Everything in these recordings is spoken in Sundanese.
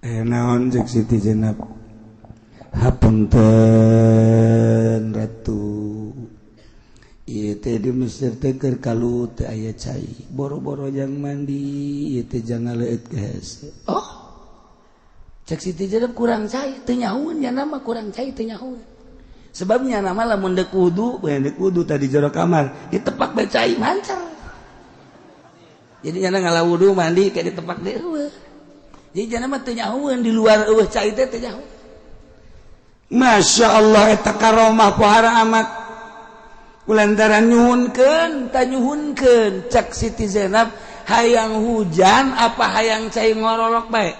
Naon cek Siti Zainab, hapunten ratu, ieu teh di Mesir teh keur kalut teu aya cai, boro-boro jang mandi ieu teh jang ngaleueut ke hese. Oh, cek Siti Zainab, kurang cai teu nyahueun nya mah, kurang cai teu nyahueun. Sebabnya nama lamun deuk wudu, we deuk wudu tadi jero kamar ditepak bae cai mancar. Jadi nyana ngala wudu mandi kayak ditepak deui eueuh. Jadi nyana mah teu nyahueun di luar eueuh cai teh teu nyahueun. Masya Allah, eta karomah pohara amat. Kulantaran nyuhunkeun ta nyuhunkeun, cek Siti Zainab, hayang hujan apa hayang cai ngorolok bae?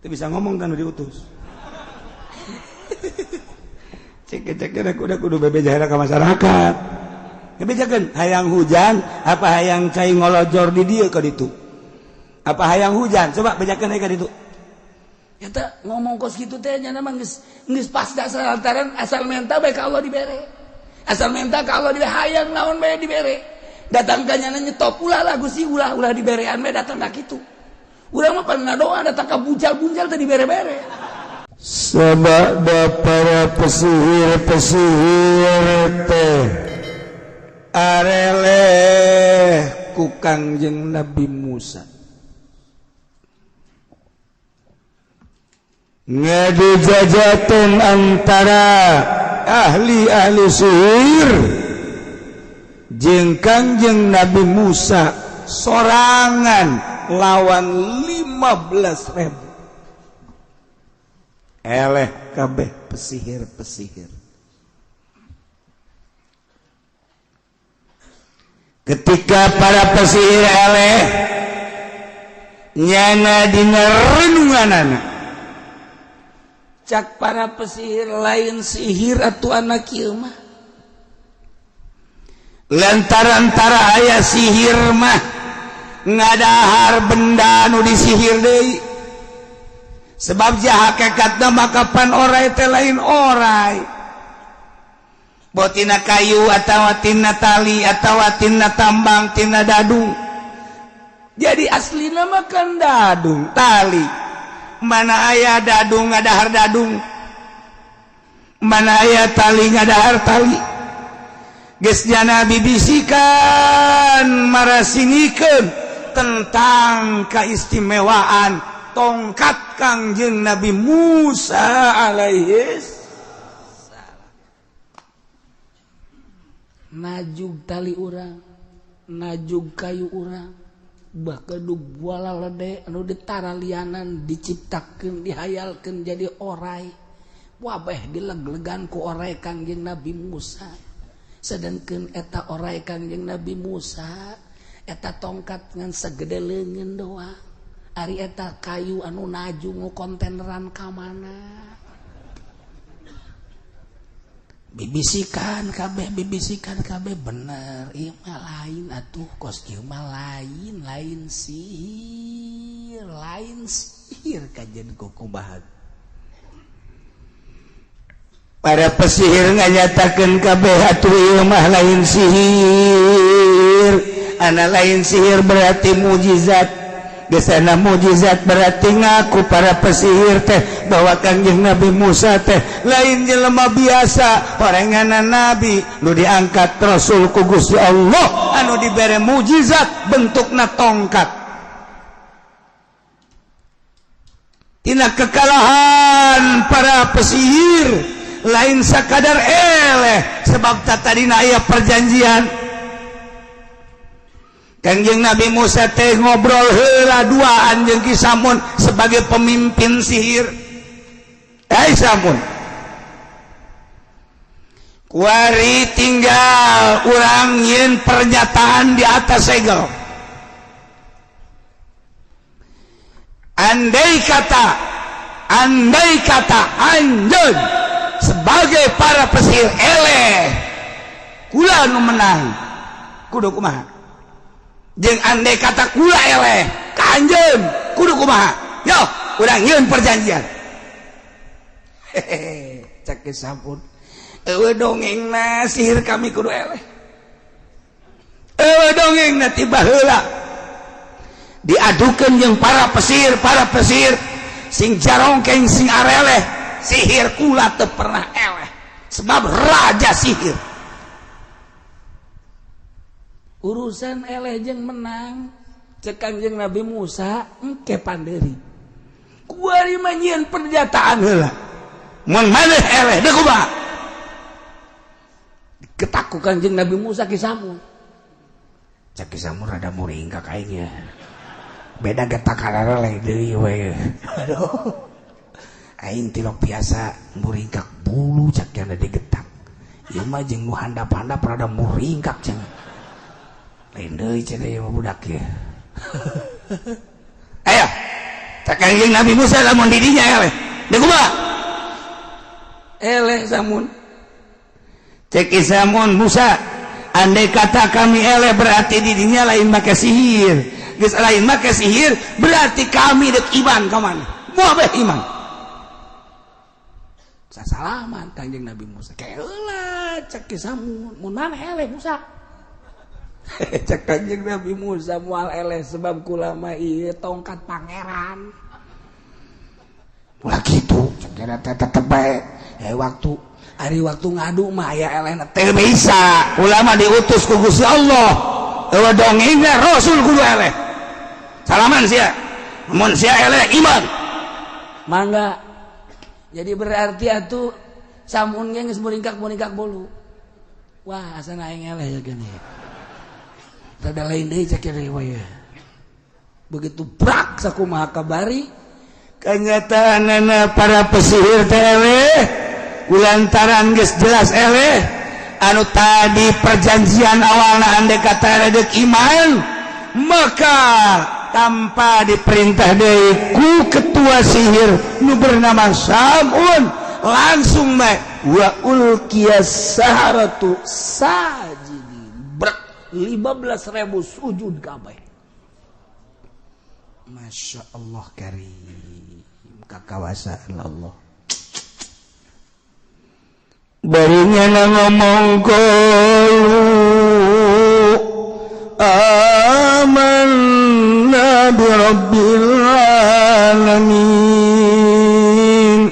Teu bisa ngomong kan diutus. Cek cek udah kudu bebeja ka masyarakat. Bebejakeun hayang hujan apa hayang cai ngolojor di dieu ka ditu? Apa hayang hujan? Coba bejakeun ka ditu. Eta ngomong kos kitu teh nya mah geus geus pas dasar lantaran asal menta bae ka Allah dibere. Asal menta ka Allah dibere, hayang naon bae dibere. Datang ka nyana nyetop ulah lah Gusti, ulah ulah diberean bae datang ka kitu. Urang mah pan ngadoa datang ka buncal-buncal teh dibere-bere. Sebab para pesihir-pesihir teh areleh ku Kangjeng Nabi Musa. Ngadu jajatan antara ahli-ahli sihir jeung Kangjeng Nabi Musa sorangan lawan 15.000. Eleh kabeh pesihir-pesihir. Ketika para pesihir eleh nyana dina renunganana, cak para pesihir, lain sihir atau anak ieu mah. Lantaran tara aya sihir mah ngadahar benda nu disihir deui, sebab hakikatna maka pan orai teh lain orai, botina kayu atawa tina tali atawa tina tambang, tina dadung. Jadi aslina mah kan dadung tali. Mana aya dadung ngadahar dadung, mana aya tali ngadahar tali. Geus jana bibisikan marasingikeun tentang keistimewaan tongkat Kangjeng Nabi Musa alaihis salam. Najug tali urang, najug kayu urang, bahkan du bola lede anu ditaralianan diciptakeun, dihayalkeun jadi orai, wabeh dileg-legan ku orai Kangjeng Nabi Musa. Sedangkan eta orai Kangjeng Nabi Musa, eta tongkat ngan segede leungeun doang. Ari eta kayu anu naju konteneran ka mana? Bibisikan kabeh, bibisikan kabeh, bener ieu mah lain atuh, kos kieu mah lain, lain sihir, lain sihir kajen kukumaha. Para pesihir nganyatakeun kabeh atuh ieu mah lain sihir, ana lain sihir berarti mujizat. Gesana mujizat berarti ngaku para pesihir teh bahwa Kangjeng Nabi Musa teh lain jelema biasa, orangan nabi nu diangkat rasul ku Gusti Allah anu dibere mujizat bentukna tongkat. Tina kekalahan para pesihir lain sakadar eleh, sebab tadina aya perjanjian. Kangjeng Nabi Musa teh ngobrol heula duaan jeung Ki Samun sebagai pemimpin sihir. Eh Samun, kuari tinggal urang nyieun pernyataan di atas segel. Andai kata anjeun sebagai para pesihir eleh, kula nu menang, kudu kumaha? Jeung andai kata kula eleh ka anjeun, kudu kumaha? Yo, urang nyieun perjanjian. Hehehe, cek Ki Sampun, eueuh dongengna sihir kami kudu eleh. Eueuh dongengna tiba heula. Diadukeun jeung para pesir sing jarongkeng sing areleh, sihir kula teu pernah eleh sebab raja sihir. Urusan eleh jeung menang cek Kangjeng Nabi Musa engke panderi. Kuari mah nyieun pernyataan heula. Mun maneh eleh deuk kumaha? Diketaku Kangjeng Nabi Musa Ki Samun. Cek Ki Samun rada muringkak aing ya. Beda getak areleh deui we. Aduh. Aing tilok biasa muringkak bulu cek yang digetak. Ieu mah jeung nu handap-handap rada muringkak cenah. Lain deui cenah ieu mah budak ieu. Ayo. Cek Kangjeng Nabi Musa lamun di dinya eleh. Deuk kumaha? Eleh Samun. Cek Samun Musa, andai kata kami eleh berarti di dinya lain make sihir. Geus lain make sihir berarti kami deuk iman ka mana? Moal bae iman. Sasalaman Kangjeng Nabi Musa. Keula cek Samun, mun mana eleh Musa? Cek Kangjeng Nabi Musa moal eleh sebab kula mah ieu tongkat pangeran. Ulah kitu cek teh tetep bae. Waktu ari waktu ngadu mah aya elehna teu bisa. Ulama diutus ku Gusti Allah. Eueuh dongengna Rasul kudu eleh. Salaman sia. Mun sia eleh iman. Mangga. Jadi berarti atuh Samun ge geus muringkak-muringkak bolu. Wah, asana aing eleh ya gini. Rada lain deui cek we. Begitu prak sakumaha kabari kenyataanana para pesihir teh eleh lantaran geus jelas eleh anu tadi perjanjian awalna andai kata deuk iman maka tanpa diperintah deui ku ketua sihir nu bernama Samun langsung bae wa ulqiyas saharatu sajidin brek 15.000 sujud kabeh. Masya Allah karim kakawasaan Allah. Barinya ngomong qalu amanna bi rabbil alamin.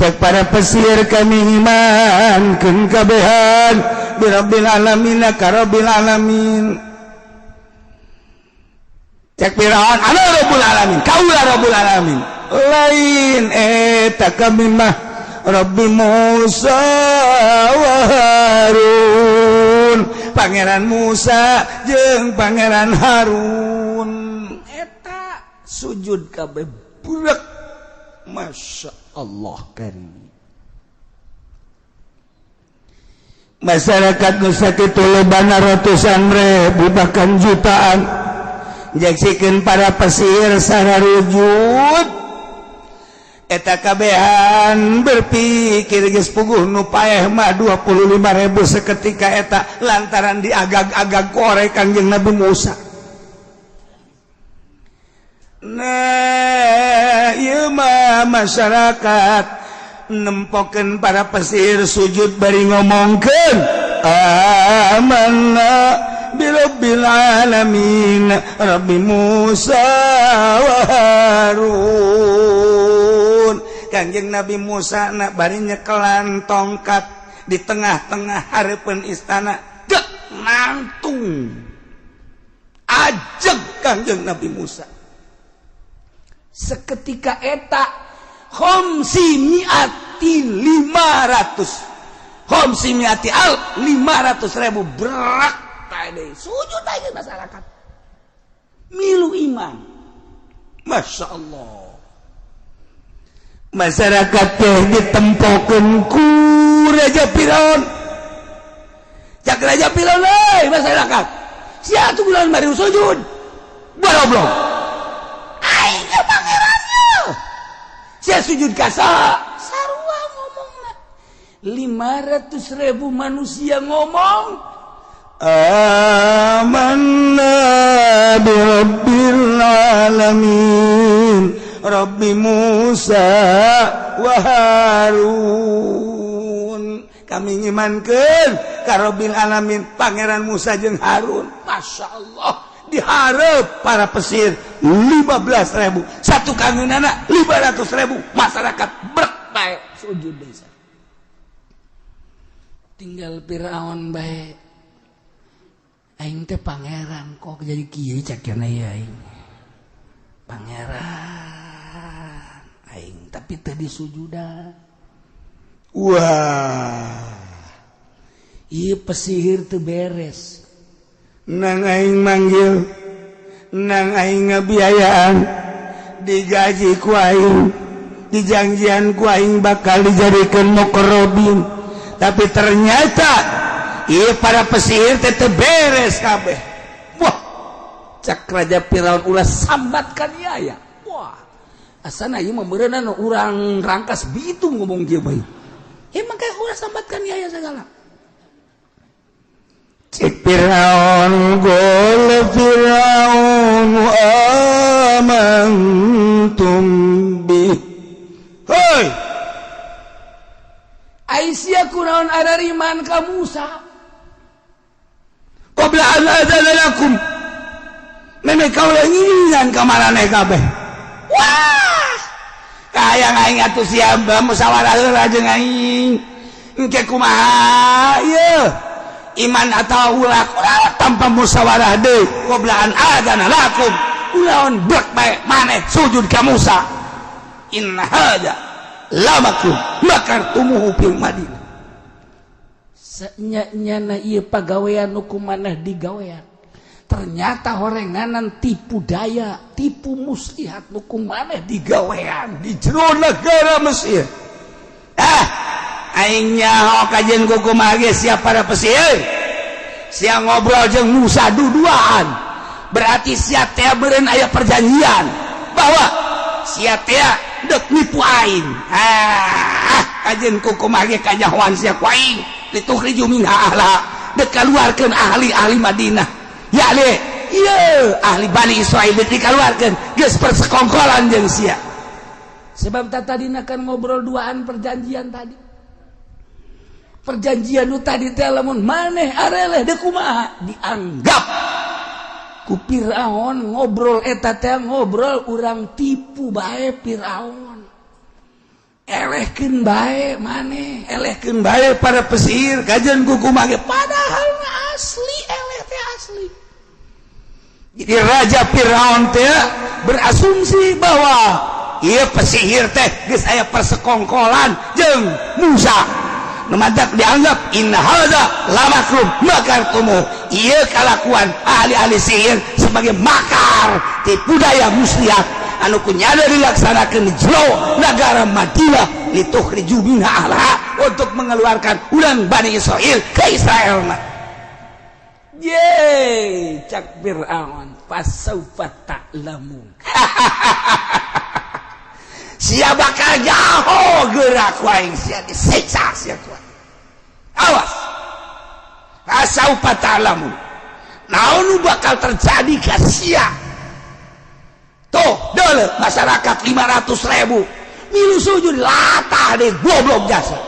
Cek para pesir kami iman keun kabehan bi rabbil alamin ka rabbil alamin. Cek Firaun ana rabbul alamin kaula rabbul alamin. Lain eta kami mah Rabbi Musa wa Harun, Pangeran Musa jeung Pangeran Harun. Eta sujud kabeh budak. Masya Allah karim. Masyarakat nu sakitu lobana ratusan ribu bahkan jutaan nyaksikeun para pesihir sararujud. Eta kabehan berpikir geus puguh nu paeh mah 25.000 seketika eta lantaran diagag-agag korek Kangjeng Nabi Musa. Nah, ieu mah masyarakat nempokeun para pesihir sujud bari ngomongkeun amanna birabbil alamin Rabbi Musa wa Harun. Kangjeng Nabi Musa nak bari nyekelan tongkat di tengah-tengah hareupeun istana dek nantung ajeg Kangjeng Nabi Musa. Seketika eta khamsi mi'ati 500 khamsi mi'ati al 500.000 berak tadi sujud aja masyarakat milu iman. Masya Allah. Masyarakat teh ditempokeun ku Raja Firaun. Cak Raja Firaun euy masyarakat. Sia atuh bulan bari sujud. Goblok. Aing ge pangerannya. Sia sujud ka saha? Sarua ngomongna. 500.000 manusia ngomong amanna bi rabbil alamin Rabbi Musa wa Harun. Kami ngimankeun ka Rabbil alamin Pangeran Musa jeung Harun. Masya Allah. Diharap para pesir 15.000 satu kangeunana 500.000 masyarakat brek bae sujud desa. Tinggal Firaun bae, aing teh pangeran kok jadi kieu cakirna ieu, aing pangeran aing tapi teu disujudan. Wah, ieu pesihir teu beres. Nang aing manggil, nang aing ngabiayaan, digaji ku aing, dijanjian ku aing bakal dijadikan muqarrabin, tapi ternyata ieu para pesihir teh teu beres kabeh. Wah, cak Raja Firaun, ulah sambatkan ya ya. Wah, asana ieu mah meureunna urang Rangkas Bitung ngomong kieu bae. Emang kayak ulah sambatkan ya ya segala. Cek Firaun, qala Firaun amantum bih. Hoi, ai sia kunaon arariman ka Musa qabla an adzana lakum, memeh kaula ngiringan ka maraneh kabeh. Wah, kahayang aing atuh sia musyawarah heula jeung aing, engke kumaha ieu iman atau ulah. Ulah tanpa musyawarah deui, qabla an adzana lakum, ulaon brek bae maneh sujud ka Musa. Inna hadza lamakrun makartumuhu fil Madinah. Senya-nyana ieu pagawean nu kumaneh digawean ternyata horenganan tipu daya, tipu muslihat nu kumaneh digawean di jero negara Mesir. Ah, aing nyaho kajeun kumaha ge sia para pesihir. Sia ngobrol jeung Musa duduaan, berarti sia teh beureun aya perjanjian bahwa sia teh dek nipu aing. Ah, kajeun kumaha ge kanyahoan sia ku aing. Litukhriju minha ahla, dek kaluarkeun ahli-ahli Madinah ya le, ieu ahli Bani Israil dek dikaluarkeun, geus persekongkolan jeung sia. Sebab tadina kan ngobrol duaan, perjanjian tadi, perjanjian nu tadi teh lamun maneh areleh dek kumaha dianggap ku Firaun ngobrol eta teh ngobrol urang tipu bae. Firaun elehkeun bae maneh, elehkeun bae para pesihir kajian ku kumaha ge, padahal mah asli eleh teh asli. Jadi Raja Firaun teh berasumsi bahwa ieu pesihir teh geus aya persekongkolan jeung Musa. Nu matak dianggap inna hadza lamakrum makartumu, ieu kalakuan ahli-ahli sihir sebagai makar, tipu daya muslihat anu kunyada dilaksanakan di jero negara Madinah, litukhriju minha ahlaha, untuk mengeluarkan urang Bani Israel ke Israel mah. Ye, cak Fir'aun, fasaufa ta'lamun. Sia bakal jaho gerak ku aing, sia disiksa sia ku aing. Awas. Fasaufa ta'lamun. Naon nu bakal terjadi ka sia? Tuh, deuleu masyarakat 500 ribu milu sujud latah deh goblok jasa.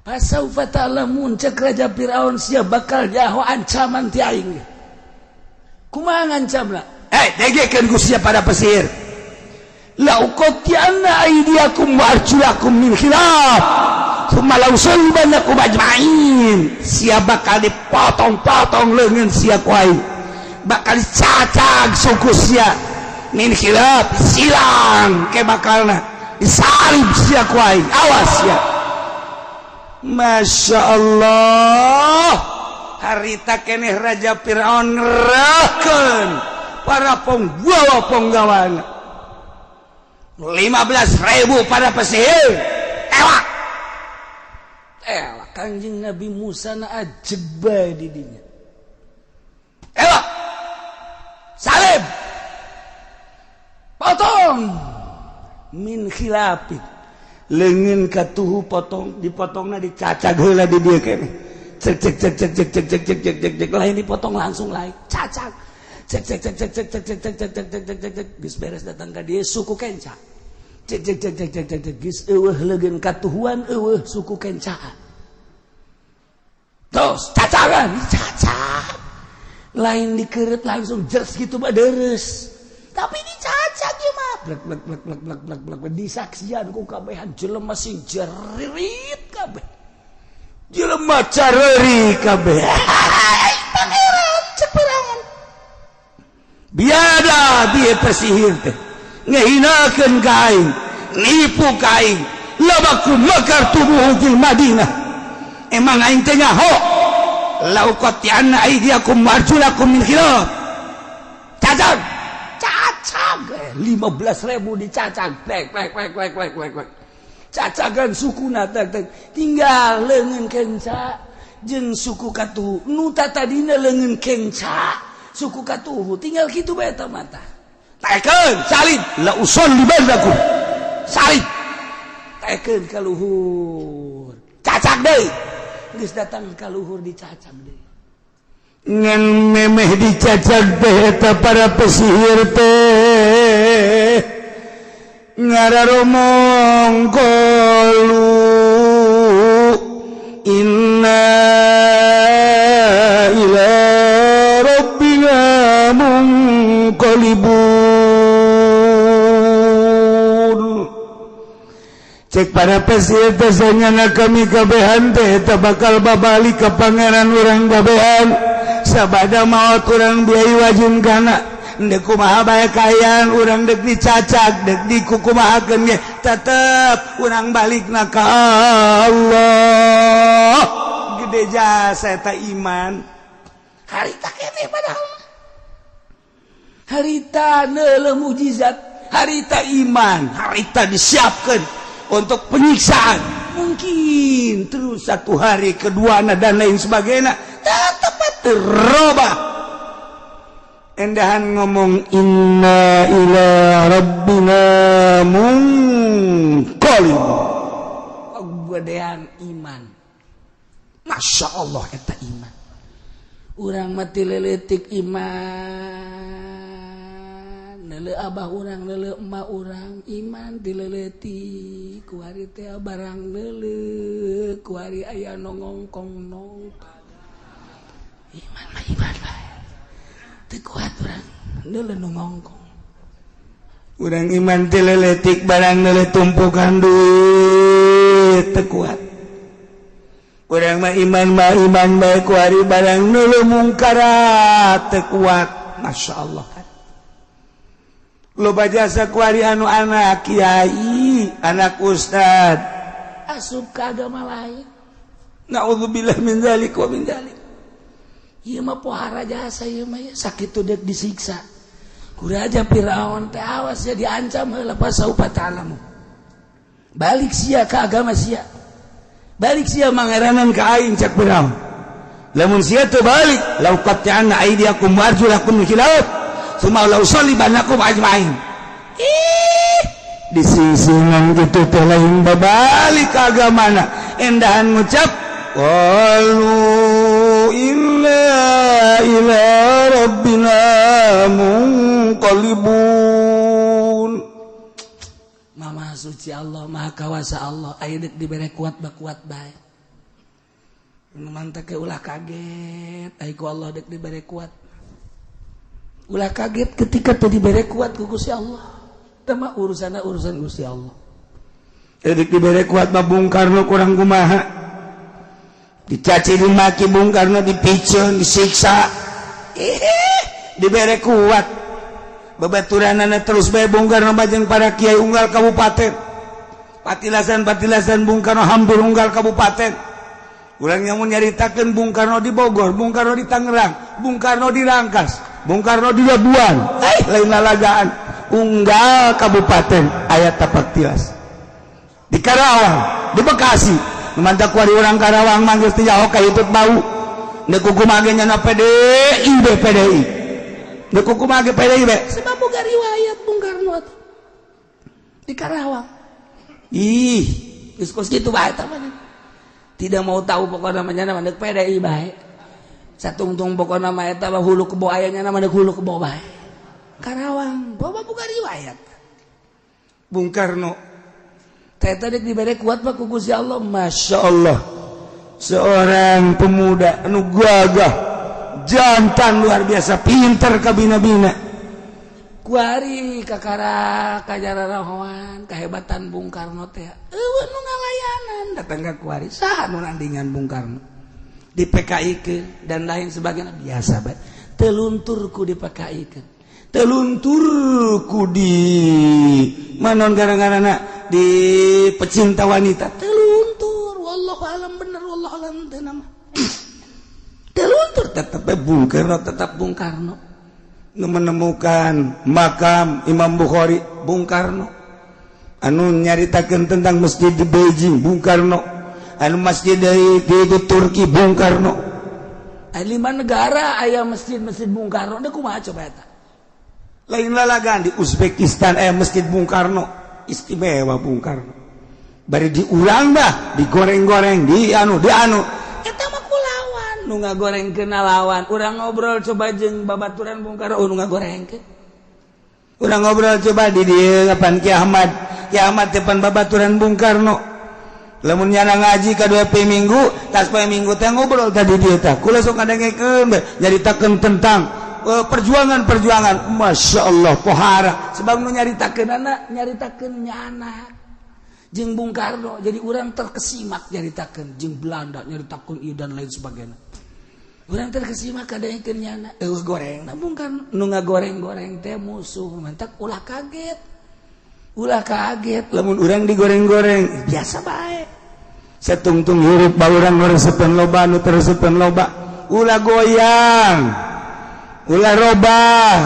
Fasaufa ta'lamun, cek Raja Fir'aun, sia bakal jaho ancaman ti aing. Kumaha ngancamna? Eh, degekeun ku sia pada pesihir. La uqatti'anna aydiyakum wa arjulakum min khilaf. Tsumma la usallibannakum ajma'in. Sia bakal dipotong-potong leungeun sia ku aing. Bakal dicacag suku sia min khilaf, silang ke bakalna. Disalib sia ku aing. Awas sia. Masya Allah, harita keneh Raja Fir'aun ngerahkeun para penggawa penggawana 15.000 para pesihir ewak ewak. Kanjeng Nabi Musa na ajeb bae di dinya. Ewak, salib, potong min khilafin, leungeun katuhu potong, dipotongna dicacag heula di dieu keneh, cek cek cek cek cek cek cek cek cek cek cek, lain dipotong langsung, lain cacag, cek cek cek cek cek cek cek cek cek cek cek cek cek cek, geus beres datang ka dieu suku kenca, cek cek cek cek cek cek cek, geus eueuh leungeun katuhuan, eueuh suku kencaan, terus cacagan, cacag. Lain dikeret langsung jers gitu mah deres. Tapi dicacag ieu mah. Blek blek blek blek blek blek blek disaksian ku kabehan jelema sing jerit kabeh. Jelema careri kabeh. Pangeran cek Firaun. Biada bieu pesihir teh. Ngehinakeun ka aing, nipu ka aing. Labaku makar tubuh fil Madinah. Emang aing teh nyaho. La uqatti'anna aydiyakum wa arjulakum min khilaf. Cacag. Cacag 15.000 dicacag. Plek plek plek plek plek plek plek. Cacagan sukuna tek tek. Tinggal leungeun kenca jeung suku katuhu. Nu tadina leungeun kenca suku katuhu tinggal kitu bae eta mata. Taekeun salib la usallibannakum. Salib. Taekeun ka luhur. Cacag deui. Geus datang ka luhur dicacag deui. Ngan memeh dicacag teh eta para pesihir teh ngararomong qalu inna ila rabbina munqalibun. Cek para pesihir teh sanyana kami kabehan teh eta bakal babalik ka pangeran urang kabehan. Sabada maot urang biai wajin kana dek kumaha bae kaayaan urang dek dicacag dek dikukumahakeun ge tetep urang balikna ka Allah. Gede jasa eta iman. Harita keneh padahal mah. Harita neuleuh mukjizat, harita iman, harita disiapkeun untuk penyiksaan. Mungkin terus satu hari kedua dan lain sebagainya tetap terobah. Endahan ngomong inna ila rabbina munqalib. Gedean iman. Masya Allah eta iman. Urang mati leletik iman. Neuleuh abah urang, neuleuh emak urang, iman dileletik. Kuari teh barang neuleuh, kuari aya nu ngongkong nongkong. Iman mah iman bae. Teu kuat urang, neuleuh nu ngongkong. Urang iman ti leletik barang neuleuh tumpukan duit teu kuat. Urang mah iman bae kuari barang neuleuh mungkarat teu kuat. Masya Allah kan. Loba jasa kuari anu anak kiai, anak ustad asup ka agama lain. Naudzubillah min dzalik wa min dzalik. Ieu mah pohara jasa ieu mah sakitu deuk disiksa. Ku raja Firaun teh awas ya diancam heula fasaufa ta'lamu. Balik sia ka agama sia. Balik sia mangeranan ka aing cak Firaun. Lamun sia teu balik, la uqatti'anna aydiyakum wa arjulakum min khilaf. Tsumma la usallibannakum ajmain. Ih, disingsingan kitu teh lain babalik ka agamana. Endahan ngucap qalu inna ila rabbina munqalibun. Mama suci Allah, Maha Kawasa Allah, aya deuk dibere kuat ba kuat bae. Nu mantak ge ulah kaget, ai ku Allah deuk dibere kuat. Ulah kaget ketika teu dibere kuat ku Gusti Allah. Teu mah urusanna urusan Gusti Allah. Deuk dibere kuat mah Bung Karno kurang kumaha. Dicaci dimaki Bung Karno, dipiceun, disiksa. Ih, dibere kuat. Babaturanana terus bae Bung Karno bajeng para kiai unggal kabupaten. Patilasan-patilasan Bung Karno hampir unggal kabupaten. Urang yang mau nyaritakeun Bung Karno di Bogor, Bung Karno di Tangerang, Bung Karno di Rangkas, Bung Karno di Labuan, lain lalagaan. Unggal kabupaten aya tapak tilas. Di Karawang, di Bekasi. Mantap kuari orang Karawang manggil teh nyaho ka hitut bau. Deuk kumaha ge nyana PDI be PDI. Deuk kumaha ge PDI be. Sebab boga riwayat Bung Karno atuh. Di Karawang. Ih, geus kos kitu bae eta mah. Tidak mau tahu pokokna mah nyana mah deuk PDI bae. Satungtung pokokna mah eta mah hulu kebo aya nyana mah deuk hulu kebo bae. Karawang, bawa boga riwayat. Bung Karno teh tadi dibere kuat mah ku Gusti Allah, Masya Allah. Seorang pemuda anu gagah Jantan luar biasa pinter kabina-bina. Kuari kakara kajararahoan kehebatan Bung Karno teh. Eueuh nu ngalayanan datang ka kuari, saha nu nandingan Bung Karno? Di PKI ke dan lain sebagainya, biasa bae. Teluntur ku di PKI ke. Teluntur ku di manon gara-gara di pecinta wanita teluntur, wallahu alam bener, wallahu alam teu nama. Teluntur tetap Bung Karno, tetap Bung Karno. Nu menemukan makam Imam Bukhari, Bung Karno. Anu nyaritakeun tentang masjid di Beijing, Bung Karno. Anu masjid di Turki, Bung Karno. Lima negara aya masjid-masjid Bung Karno, da kumaha coba eta? Lain lalagan di Uzbekistan aya masjid Bung Karno, istimewa Bung Karno. Bari diulang dah, digoreng-goreng, di anu, di anu. Eta mah kulawan, nu ngagorengkeun lawan. Urang ngobrol coba jeung babaturan Bung Karno, oh, nu ngagorengkeun. Urang ngobrol coba di dieu kapan Ki Ahmad. Ki Ahmad depan babaturan Bung Karno. Lamun nyana ngaji ka 2 minggu, tas poe minggu teh ngobrol tadi dieu tah. Kula sok ngadengekeun nyaritakeun tentang perjuangan-perjuangan. Masya Allah, pohara. Sebab nu nyaritakeun anak, nyaritakeun nyana jeung Bung Karno, jadi urang terkesimak nyaritakeun jeung Belanda, nyaritakeun ieu dan lain sebagainya. Urang terkesimak kadengekeun nyana, eueuh goreng na Bung Karno, nu ngagoreng-goreng teh musuh, mantak ulah kaget. Ulah kaget lamun urang digoreng-goreng, biasa bae. Satungtung hirup ba urang resepen loba, nu teresepen loba. Ulah goyang. Ulah robah.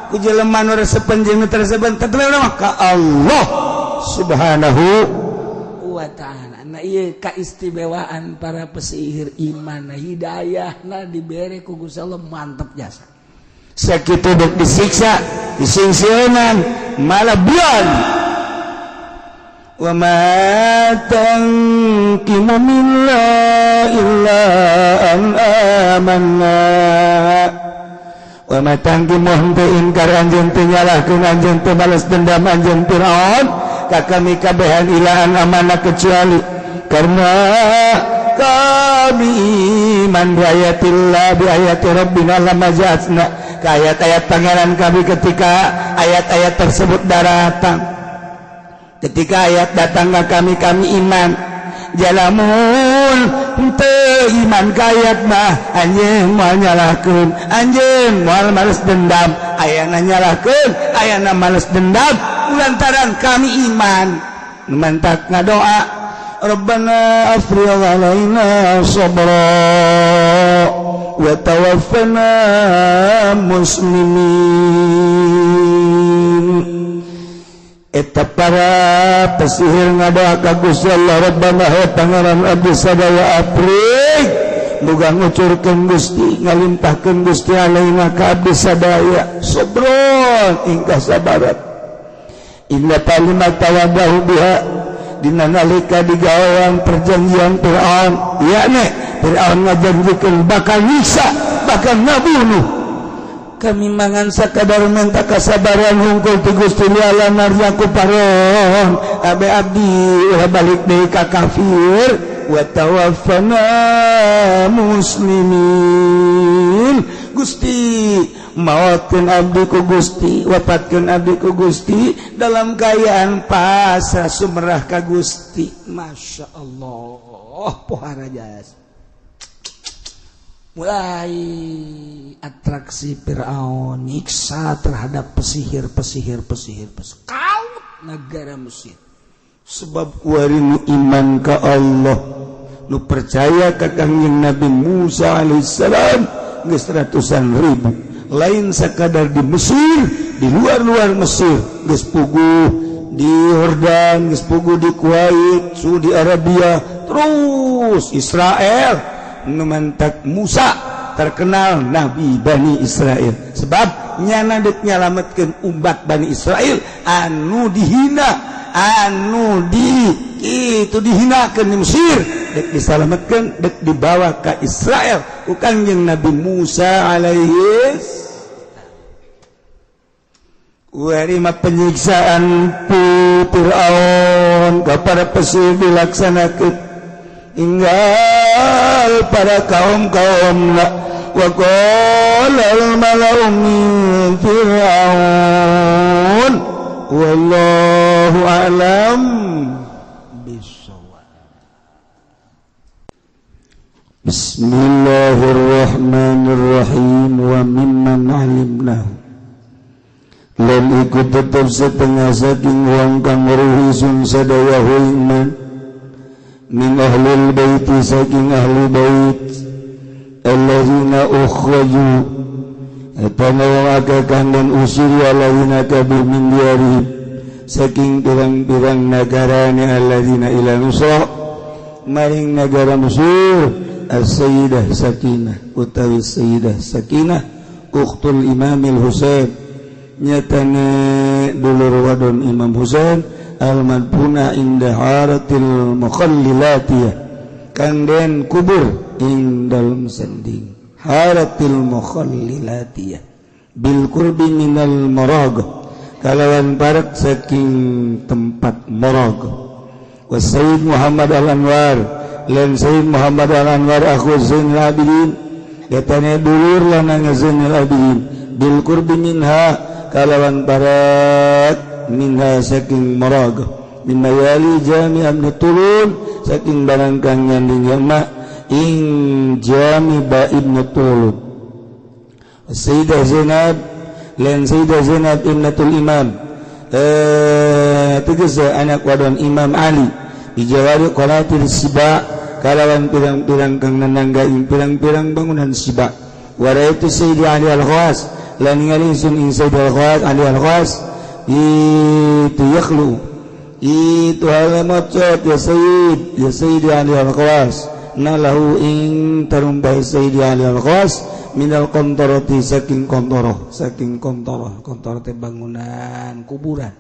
Ku jelema nu resepen jeung nu teresepen tetep urang mah ka Allah Subhanahu wa ta'ala. Nah ieu kaistimewaan para pesihir, iman hidayahna dibere ku Gusti Allah, mantep jasa. Sakitu dek disiksa, disingsieunan, malah buan. Wa ma tanqimu minna illa an amanna. Wa ma tanqimu henteu ingkar anjeun, teu nyalahkeun anjeun, teu balas dendam anjeun Firaun ka kami kabehan, illa an amanna, kecuali karena kami iman bi ayatillah, bi ayati rabbina lamma ja'atna, ke ayat-ayat pangeran kami ketika ayat-ayat tersebut datang. Ketika ayat datang ke kami, kami iman. Jalamun teu iman ka ayat mah, anjeun moal nyalahkeun, anjeun moal males dendam. Ayana nyalahkeun, ayana males dendam lantaran kami iman. Mantak ngadoa, Rabbana afrigh alaina sabra wa tawaffana muslimin. Eta para pesihir ngadoa ka Gusti Allah, Rabbana, he Pangeran abdi sadaya, afrigh, muga ngucurkeun Gusti, ngalimpahkeun Gusti, alaina ka abdi sadaya, sabron, ing kasabaran. Inna kalimat tawadahu biha, dina nalika digawean perjanjian Fir'aun, yakni Fir'aun ngajanjikeun bakal nyiksa, bakal ngabunuh kami, mangan sakadar minta kasabaran hungkul ti Gusti Allah narjaku paron abe abdi ulah balik deui ka kafir, wa tawaffana muslimin. Gusti, maotkeun abdi ku Gusti, wafatkeun abdi ku Gusti dalam keadaan pasrah sumerah ka Gusti. Masya Allah, pohara jas. Mulai atraksi Fir'aun nyiksa terhadap pesihir, pesihir, pesihir, pesihir kaut negara Mesir. Sebab kuari nu iman ka Allah, nu percaya ka Kangjeng Nabi Musa alaihissalam geus ratusan ribu. Lain sekadar di Mesir, di luar-luar Mesir geus puguh, di Yordan geus puguh, di Kuwait, Saudi Arabia, terus Israel. Nu mantak Musa terkenal Nabi Bani Israel, sebab nyana dek nyalametkeun umat Bani Israel anu dihina, anu di itu dihinakeun di Mesir, dek disalametkeun, dek dibawa ke Israel ku Kangjeng Nabi Musa alaihi. Warima penyiksaan pu Fir'aun kepada pesir dilaksanakan, hinggal para kaum-kaum. Wa qala al mala'u min fir'aun wallahu a'lam bissawab. Bismillahirrahmanirrahim. Wa mimman 'alimnahu lan iku tetep setengah saking wong kang weruh sun sadaya iman min ahlil baiti saking ahli bait allazina ukhraju eta wong akeh kang den usir allazina kabeh min diarihim saking pirang-pirang nagarane allazina ila nusra maring nagara Mesir. As-Sayyidah Sakinah utawi Sayyidah Sakinah ukhtul Imamil Husain nyatane dulur wadon Imam Husain al-madfuna inda haratil mukhallilatiyah kang den kubur ing dalem sending haratil mukhallilatiyah bil qurbi minal marag kalawan parek saking tempat marag. Wa Sayyid Muhammad al-Anwar lan Sayyid Muhammad al-Anwar akhu Zainul Abidin yatane dulur lanang Zainul Abidin bil qurbi minha kalawan barat minha saking marag min mayali jami ibn Tulun saking barang kang nyanding yama ing jami ba ibn Tulun. Sayyidah Zainab lan Sayyidah Zainab ibnatul Imam tegese anak wadon Imam Ali dijawari qanatir siba kalawan pirang-pirang kang nanangga ing pirang-pirang bangunan siba. Waraitu Sayyidi Ali al-Khawas lan ningali sun ing Sayyidi al-Khawas Ali al-Khawas itu yakhlu itu alamat ya Sayyid ya Sayyidi Ali al-Khawas nalahu ing tarumbah Sayyidi Ali al-Khawas minal qantarati saking kontoroh saking kontoroh kontoro teh bangunan kuburan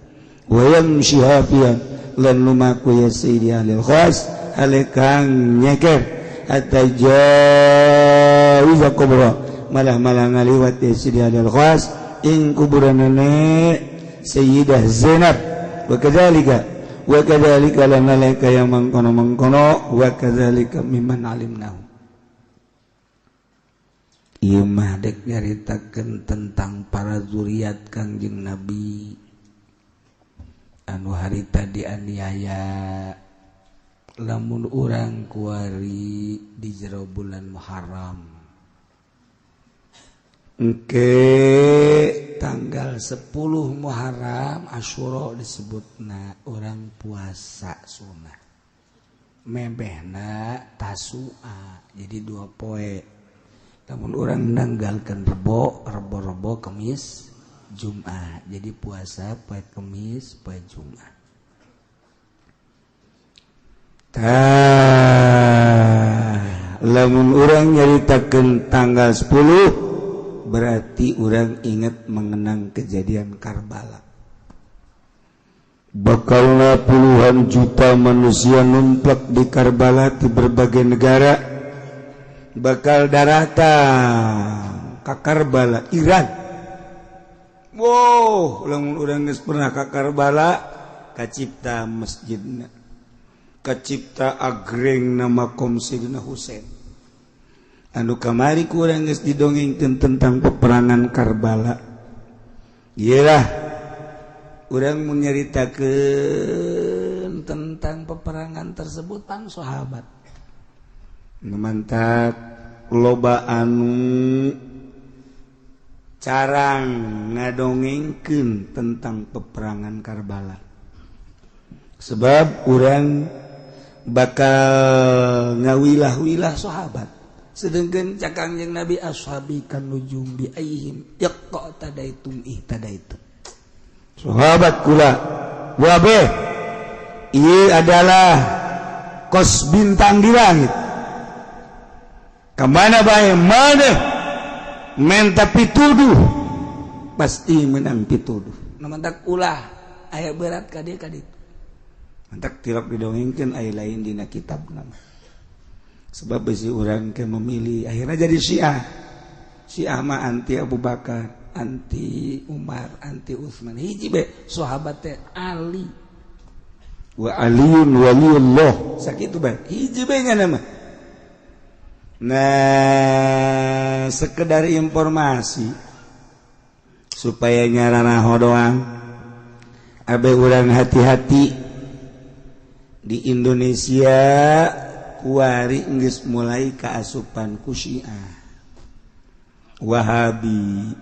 wa yamshi hafiyan lan lumaku ya Sayyidi Ali al-Khawas alekang nyeker hatta jawiza kubra malah-malah ngaliwat ya Sayyidi Ali al-Khawas ing kuburan nenek Sayyidah Zainab. Wa kadzalika wa kadzalika lan malaika yang mangkono-mangkono wa kadzalika mimman alimnahu. Ieu mah dek nyaritakeun tentang para zuriat Kangjeng Nabi anu harita dianiaya. Lamun urang kuari di jero bulan Muharram engke tanggal 10 Muharram Asyura disebutna urang puasa sunah mebehna Tasua jadi dua poe. Lamun urang nanggalkeun rebo rebo-rebo Kemis Jumat jadi puasa poe Kemis poe Jumat. Lamun urang nyaritakeun tanggal 10 berarti urang ingat mengenang kejadian Karbala. Bakalna puluhan juta manusia numplek di Karbala di berbagai negara bakal daratang ka Karbala Iran. Wow, lamun urang geus pernah ka Karbala kacipta masjidna kacipta agreng nama makom Sayyidina Husain anu kamari kurang geus didongengkeun tentang peperangan Karbala. Iyalah urang mun nyaritakeun tentang peperangan tersebut pan sahabat mantap loba anu carang ngadongengkeun tentang peperangan Karbala sebab urang bakal ngawilah-wilah sahabat sedangkan cak Kangjeng Nabi ashabi kan nujum bi aihim iqtadaitum ihtadaitum. Sahabat kula wabe ieu adalah kos bintang di langit kemana bae mana menta pituduh pasti menang pituduh. Namantak ulah aya berat ka dieu ka ditu. Mantak tilap didongengkeun aya lain dina kitab nama. Sebab bisi urang ke memilih akhirnya jadi Syiah. Syiah mah anti Abu Bakar, anti Umar, anti Utsman. Hiji be sahabat teh Ali. Wa Aliun waliullah. Sakitu bae. Hiji be nya nama. Nah, Sekedar informasi supaya nyaranaho doang. Abe urang hati-hati di Indonesia kuari geus mulai kaasupan ku Syiah Wahabi.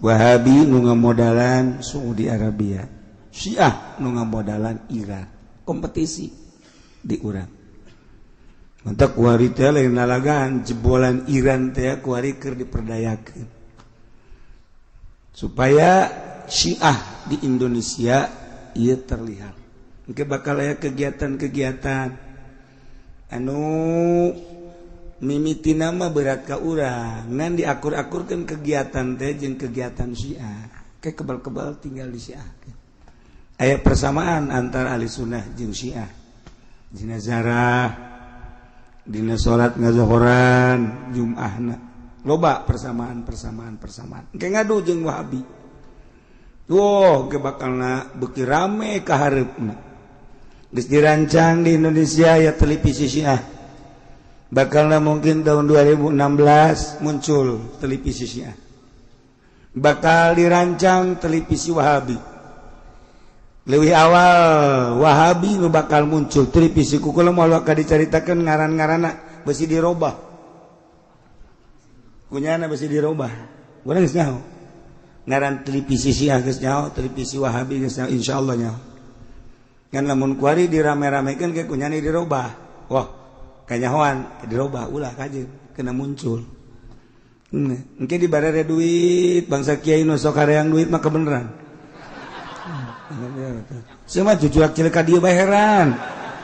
Wahabi nu ngamodalan Saudi Arabia, Syiah nu ngamodalan Iran. Kompetisi di urang. Mantap kuari teh lain lalagan jebolan Iran teh kuari keur diperdayakeun supaya Syiah di Indonesia ieu terlihat. Engke bakal aya kegiatan-kegiatan anu mimiti nama berat ka urang, ngan diakur-akurkeun kegiatan teh jeung kegiatan Syiah. Ke kebal-kebal tinggal di Syiah. Aya persamaan antara ahli sunnah jeung Syiah. Dina zarah, dina salat ngazohoran, Jum'ahna. Loba persamaan, persamaan, persamaan. Engke ngadu jeung Wahabi. Wah, ge bakalna beuki rame ka hareupna. Geus dirancang di Indonesia ya televisi Syiah. Bakalna mungkin tahun 2016 muncul televisi Syiah. Bakal dirancang televisi Wahabi. Lebih awal Wahabi nu bakal muncul televisi ku kula moal bakal dicaritakeun ngaran-ngaranna besi dirobah. Kunyana besi dirobah. Urang geus nyaho. Ngaran televisi Syiah geus nyaho, televisi Wahabi geus nyaho, insyaallah nyaho. Ngan lamun kuari dirame-ramekeun ke kunyana dirobah. Wah, kanyahoan dirobah ulah kajeun kena muncul. Engke dibarere duit bangsa kiai nu sok hareang duit mah kebeneran. Saya mah jujur cilik ka dieu bae heran.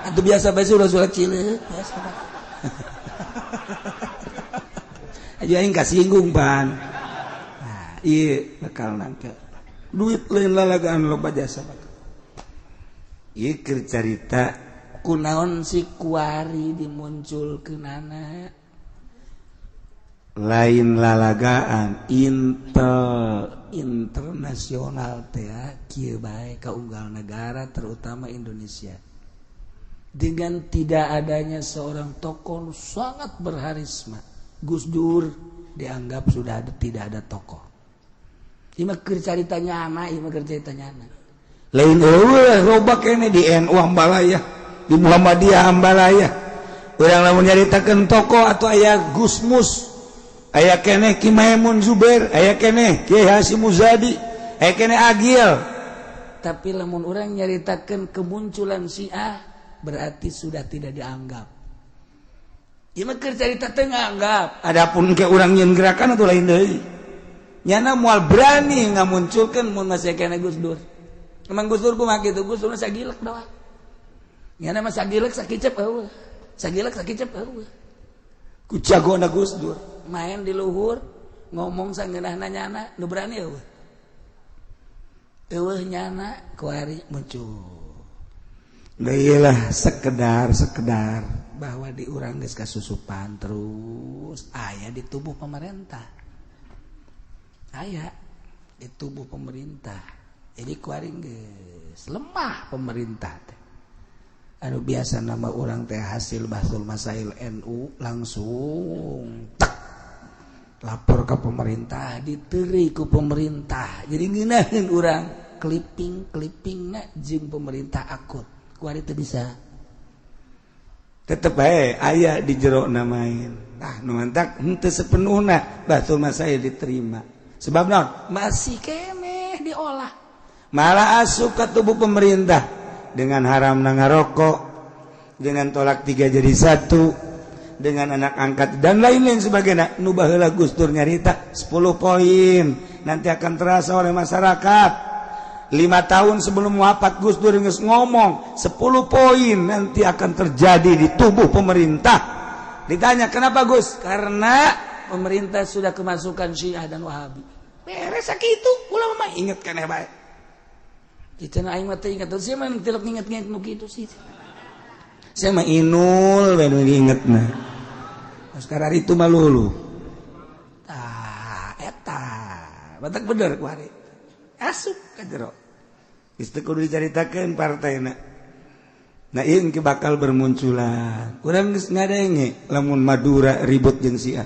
Atuh biasa bae ulah surat cilik, biasa. Aja aing kasinggung pan. Nah, ieu bakal nangke. Duit lain lalagaan loba jasa bakal. Ieu keur carita kunaon si kuari dimunculkeunana. Lain lalagaan intel internasional teh kieu bae ka unggal negara terutama Indonesia. Dengan tidak adanya seorang tokoh sangat berharisma, Gus Dur dianggap sudah ada, tidak ada tokoh. Ieu mah keur carita nyana, ieu mah keur carita nyana. Lain eueuh loba keneh di NU Ambalaya, di Muhammadiyah Ambalaya. Urang lamun nyaritakeun tokoh atau aya Gusmus, aya keneh Ki Maimun Zubair, aya keneh Ki Hasyim Muzadi, aya keneh Agil. Tapi lamun urang nyaritakeun kemunculan Syiah berarti sudah tidak dianggap. Ieu mah keur carita teu nganggap. Adapun ke urang nyeun gerakan atau lain deui. Nyana moal berani ngamunculkeun mun masih keneh Gus Dur. Emang Gus Dur kumaha kitu? Gus Dur sagilek doang. Nyana mah sagilek sakicep eueuh. Sagilek sakicep eueuh. Ku jagona Gus Dur. Main di luhur ngomong sangeunahna nyana nu berani eueuh. Eueuh nyana kuari muncul. Lah sekedar sekedar bahwa di urang geus kasusupan terus aya di tubuh pemerintah. Aya di tubuh pemerintah. Jadi kuari geus lemah pemerintah teh. Anu biasa nama urang teh hasil Bahtsul Masail NU langsung tek lapor ke pemerintah, diteri ku pemerintah. Jadi ngeunaheun urang clipping-clippingna jeung pemerintah akut. Kuari teu bisa. Tetep bae aya di jero main. Nah, nu mantak henteu sepenuhna Bahtsul Masail diterima. Sebab naon? Masih keneh diolah. Malah asup ke tubuh pemerintah dengan haram ngarokok, dengan tolak 3 jadi 1, dengan anak angkat dan lain-lain sebagainya. Nu baheula Gus Dur nyarita 10 poin nanti akan terasa oleh masyarakat. 5 tahun sebelum wafat Gus Dur geus ngomong 10 poin nanti akan terjadi di tubuh pemerintah. Ditanya kenapa Gus? Karena pemerintah sudah kemasukan Syiah dan Wahabi. Beres sakitu, ulah mah inget keneh bae. Kita aing mah teu inget, saya mah tilok nginget-nginget nu kitu sih. Saya mah inul bae nu diingetna. Sekarang itu mah lulu. Tah eta, batak bener ku hari. Asup ka jero. Geus teu kudu dicaritakeun partena. Nah ieu engke bakal bermunculan. Urang geus ngadenge lamun Madura ribut jeung Syiah.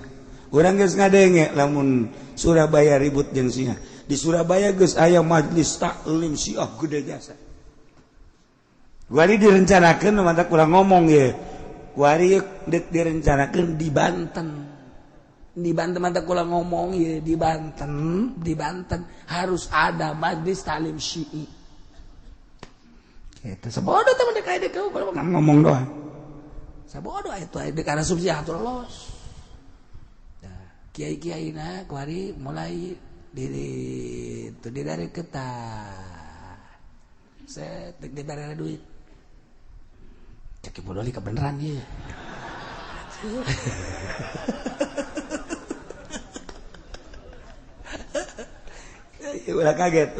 Urang geus ngadenge lamun Surabaya ribut jeung Syiah. Di Surabaya geus aya majlis taklim Syiah gede jasa. Kuari direncanakeun mantap kurang ngomong ye. Kuari deuk direncanakeun di Banten. Di Banten mantap kurang ngomong ye, di Banten harus ada majlis taklim Syi'i. Eta sabodo teh mun dek dek ngomong doang. Sabodo eta dek arasup Syiah lolos. Kiai-kiai na kuari mulai diri itu dari ketat set dek dibere duit cek bodoli kebenaran ieu. Ulah kaget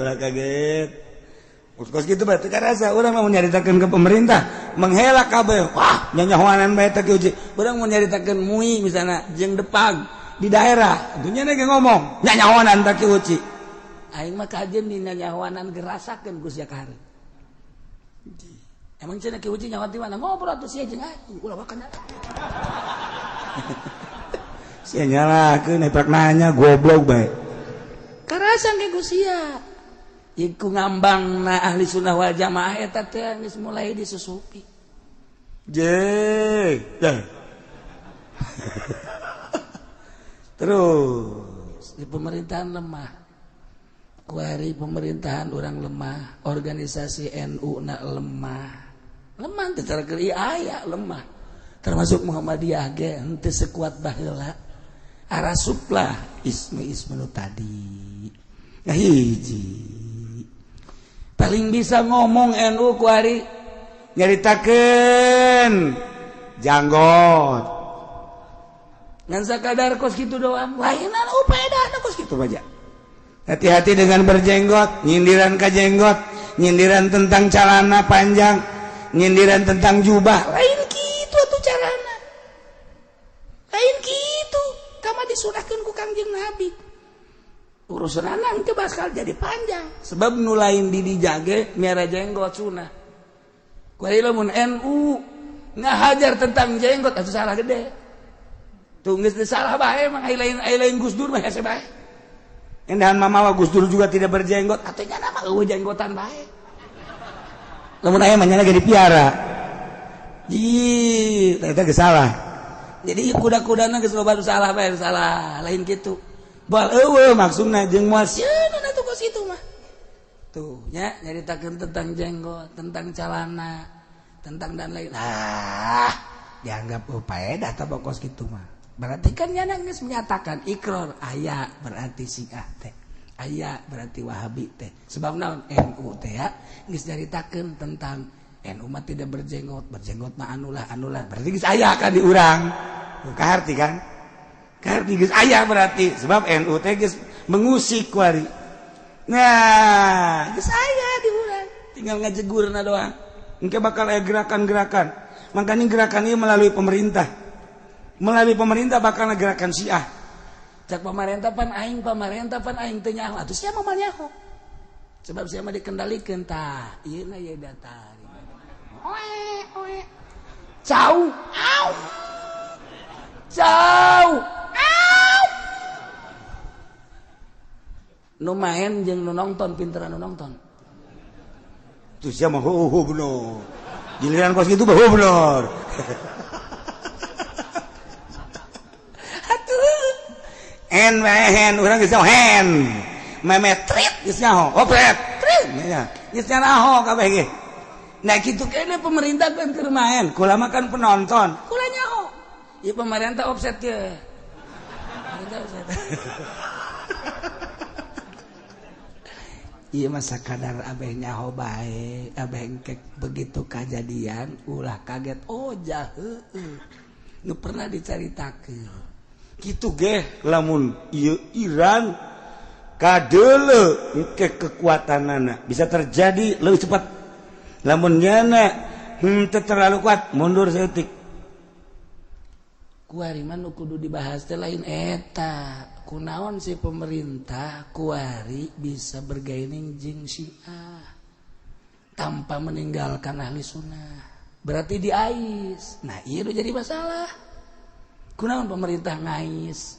kos kitu bae teu karasa urang mah nyaritakeun ke pemerintah menghelak kabeh wah nyanyahoanan bae teh uji urang mau nyaritakeun MUI misalna jeung Depag di daerah dunya ge ngomong nyanyahoanan tak uci aing mah kajeun dina nyanyahoanan gerasakeun ku sia kahari. Emang cenah ki uci nyawa ti mana ngobrol atuh sia jeung aing ulah wakan sia nyalakeun eprak nanya goblok bae karasan ge ku sia ieu ku ngambangna ahli sunnah wal jamaah eta teh geus mulai disusupi je terus di pemerintahan lemah, kuari pemerintahan orang lemah, organisasi NU na lemah, lemah secara aya lemah, termasuk Muhammadiyah ge henteu sekuat baheula, arasuplah isme-isme nu tadi. Nah hiji paling bisa ngomong NU kuari nyaritakeun janggot. Ngan sakadar kos kitu doang, lainan upedana kos kitu aja. Hati-hati dengan berjenggot, nyindiran ka jenggot, nyindiran tentang celana panjang, nyindiran tentang jubah, lain kitu atuh carana. Lain kitu, kama disunahkeun ku Kangjeng Nabi. Urusanana henteu bakal jadi panjang, sebab nu lain di dijage miara jenggot sunah. Kuari lamun NU ngahajar tentang jenggot atuh salah gede. Tuh geus salah bae mah lain Gus Dur mah hese bae. Endahan mamawa Gus Dur juga tidak berjenggot, atuh nya mah eueuh jenggotan bae. Lamun aya mah nya lagi dipiara. Ih, eta geus salah. Jadi kuda-kudana geus loba salah bae, salah, lain kitu. Bal eueuh maksudna jeung moal sieun atuh kos kitu mah. Tuh nya nyaritakeun tentang jenggot, tentang calana, tentang dan lain. Ah, dianggap paedah tah kos kitu mah. Berarti kan nyana geus menyatakan ikrar aya berarti Syiah teh, aya berarti Wahabi teh. Sebab naon NU teh ya geus nyaritakeun tentang NU mah tidak berjenggot, berjenggot mah anulah anulah. Berarti geus aya kan di urang. Kaharti kan? Kaharti geus aya berarti sebab NU teh geus mengusik kuari. Nah, geus aya di urang. Tinggal ngajegurna doang. Engke bakal aya gerakan-gerakan. Makanya gerakan ieu melalui pemerintah. Melalui pemerintah bakal gerakan Syiah. Cak pemerintah pan aing teu nyaho atuh sia mah nyaho. Sebab sia mah dikendalikeun tah. Ieu na ieu data. Oe oe. Cau au. Cau au. Nu main jeung nu nonton pinteran nu nonton. Tuh sia mah heuh bener. Giliran kos kitu heuh bener. En hen urang geus hen memetrit geus nyaho opret trit nya geus nyaho kabeh ge. Nah kitu kene pemerintah kan keur main kula mah kan penonton kula nyaho ieu pemerintah offset ge pemerintah offset. Ieu mah sakadar abeh nyaho bae abeh engkek begitu kajadian ulah kaget oh jah heueuh nu pernah dicaritakeun. Kitu geh lamun ieu Iran kadeule engke kekuatanana bisa terjadi lebih cepat. Lamun nyana henteu terlalu kuat mundur saeutik. Kuari mah nu kudu dibahas teh lain eta. Kunaon si pemerintah kuari bisa bergaining jeung Syiah tanpa meninggalkan ahli sunnah. Berarti diais. Nah, ieu jadi masalah. Kunaon pemerintah ngais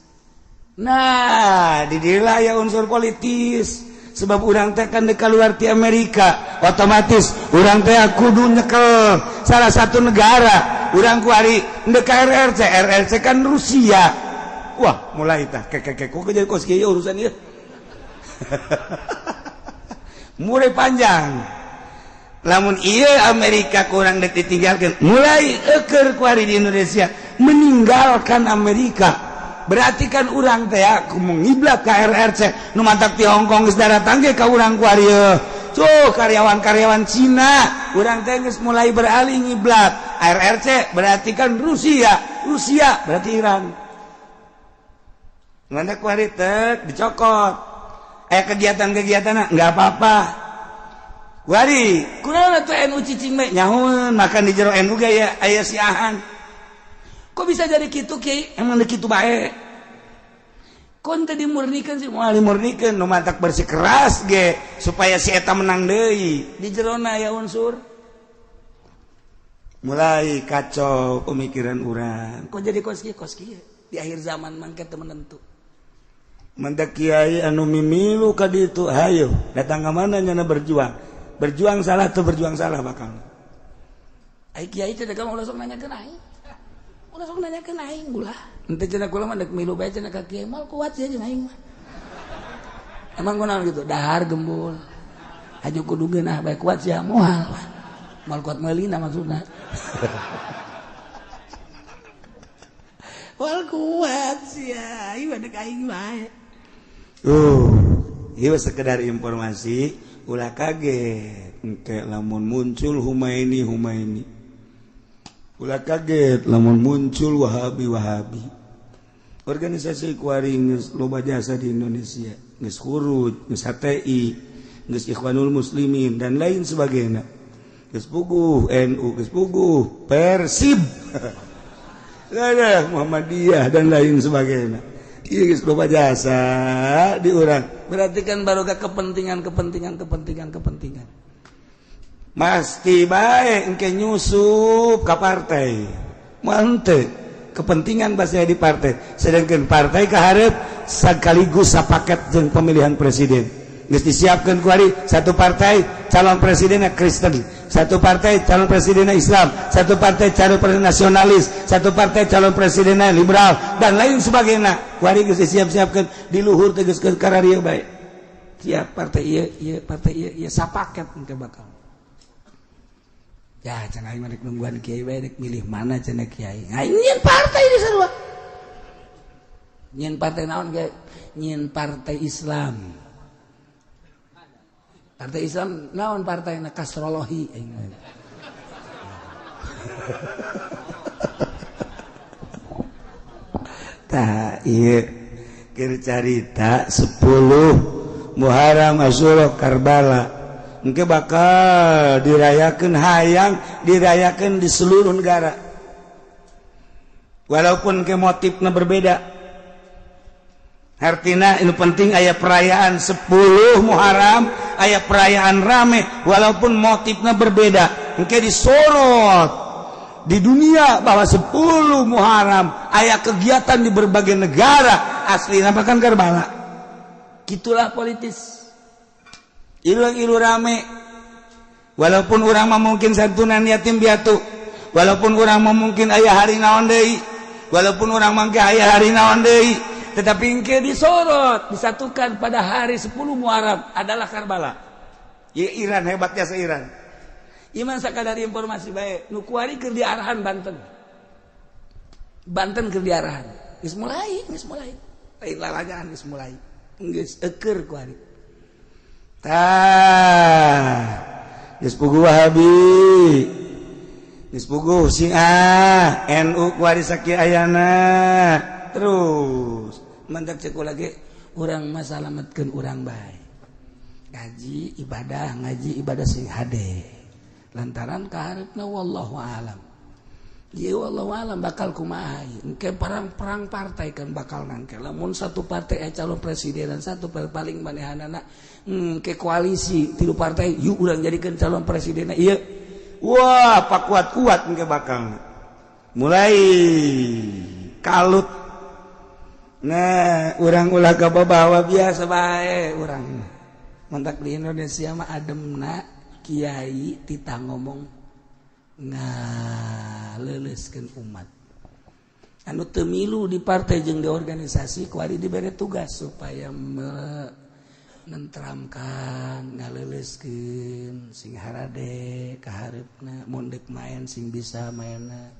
Nah, di dieu aya unsur politis, sebab urang teh kan dek keluar di Amerika, otomatis urang teh kudu nyekel salah satu negara. Urang kuari ndek RRC, RRC kan Rusia. Wah, mulai tah kek kok jadi kos kieu urusan ieu. Mulai panjang. Lamun iya Amerika kurang dek ditinggalkan, mulai eker kuari di Indonesia meninggalkan Amerika. Berarti kan urang teh aku mengiblat ke RRC nu mantak di Hongkong geus daratang ge ka urang kuari. Tuh karyawan-karyawan Cina, urang teh geus mulai beralih ngiblat RRC, berarti kan Rusia, Rusia berarti Iran. Mana kuari tek dicokot, kegiatan-kegiatan nggak apa-apa. Kuari kunaon atuh NU cicing bae nyahoeun, makan di jero NU ge aya aya siahan. Kok bisa jadi kitu, Ki? Emang kitu bae. Kon teh dimurnikan sih, moal dimurnikan, nu matak bersih keras ge supaya si eta menang deui. Di jerona aya unsur. Mulai kacau pemikiran urang. Kok jadi kos kieu, kos kieu? Di akhir zaman mangke teu menentu. Mantak kiai anu mimilu ka ditu, hayo datang ka mana nyana berjuang. Berjuang salah tuh, berjuang salah bakal. Ai kiai teh kamu ulah sok nanyakeun aing. Ulah sok nanyakeun aing ulah. Henteu cenah, kula mah dek milu bae cenah ka kiai, moal kuat sia jeung aing mah. Emang kunaon gitu? Dahar gembul. Haju kudu geunah bae kuat sia, moal. Moal kuat meulina maksudna. Moal kuat sia, ieu dek aing bae. Ieu sekedar informasi, ulah kaget engke lamun muncul Humaini Humaini. Ulah kaget lamun muncul Wahabi Wahabi. Organisasi kuari geus loba jasa di Indonesia, geus Khuruj, geus HTI, geus Ikhwanul Muslimin dan lain sebagainya. Geus puguh NU, geus puguh Persib. Muhammadiyah dan lain sebagainya. Ieu geus loba jasa di urang. Berarti kan baru kepentingan kepentingan kepentingan kepentingan. Pasti bae engke nyusup ka partai. Mante kepentingan pasti di partai. Sedangkan partai kaharep sekaligus sapaket jeung pemilihan presiden. Geus disiapkeun kuari satu partai calon presidennya Kristen, satu partai calon presidennya Islam, satu partai calon presiden nasionalis, satu partai calon presidennya liberal dan lain sebagainya. Kuari geus disiap-siapkeun di luhur teh geus kararieu bae. Siap partai ieu, ieu partai ieu, ieu sapaket engke bakal. Ya cenah aing mah rek nungguan kiai bae, rek milih mana cenah kiai. Aing nyieun partai di sarua. Nyieun partai naon kiai? Nyieun partai Islam. Partai Islam naon partaina? Kastrolohi aing. Tah ieu keur carita 10 Muharram Asyura Karbala. Engke bakal dirayakeun, hayang dirayakeun di seluruh negara. Walaupun ke motifna berbeda. Artinya ini penting aya perayaan 10 Muharram, aya perayaan rame walaupun motifnya berbeda. Engke disorot di dunia bahwa 10 Muharram aya kegiatan di berbagai negara, asli kan Karbala. Gitulah politis. Ilu-ilu rame. Walaupun urang mah mungkin santunan yatim piatu, walaupun urang mah mungkin aya hari naon deui, walaupun urang mangke aya hari naon deui, tetapi engke disorot, disatukan pada hari 10 Muharram adalah Karbala. Ya Iran hebatnya se Iran. Iman sakadar informasi bae, nu kuari keur diarahan Banten. Banten keur diarahan. Geus mulai, geus mulai. Lain lalajaan geus mulai. Geus eukeur kuari. Tah, geus puguh Wahabi. Geus puguh Syiah, NU kuari sakieu ayana. Terus mantak cek lagi urang mah salametkeun urang bae. Ngaji ibadah, ngaji ibadah sing hade. Lantaran kaharepna wallahu alam. Ieu wallahu alam bakal kumaha ieu. Engke perang-perang partai kan bakal nangke. Lamun satu partai aya calon presiden dan satu partai paling manehanana ke koalisi tilu partai yuk urang jadikeun calon presiden ieu. Wah, pak kuat-kuat engke bakal. Mulai kalut. Nah, urang ulah kabawa biasa bae urang. Mantak di Indonesia mah ademna kiai tita ngomong ngaleuleuskeun umat. Anu teu milu di partai jeung di organisasi kuari dibere tugas supaya menentramkan, ngaleuleuskeun sing harade kahareupna, mun deuk main sing bisa mainna.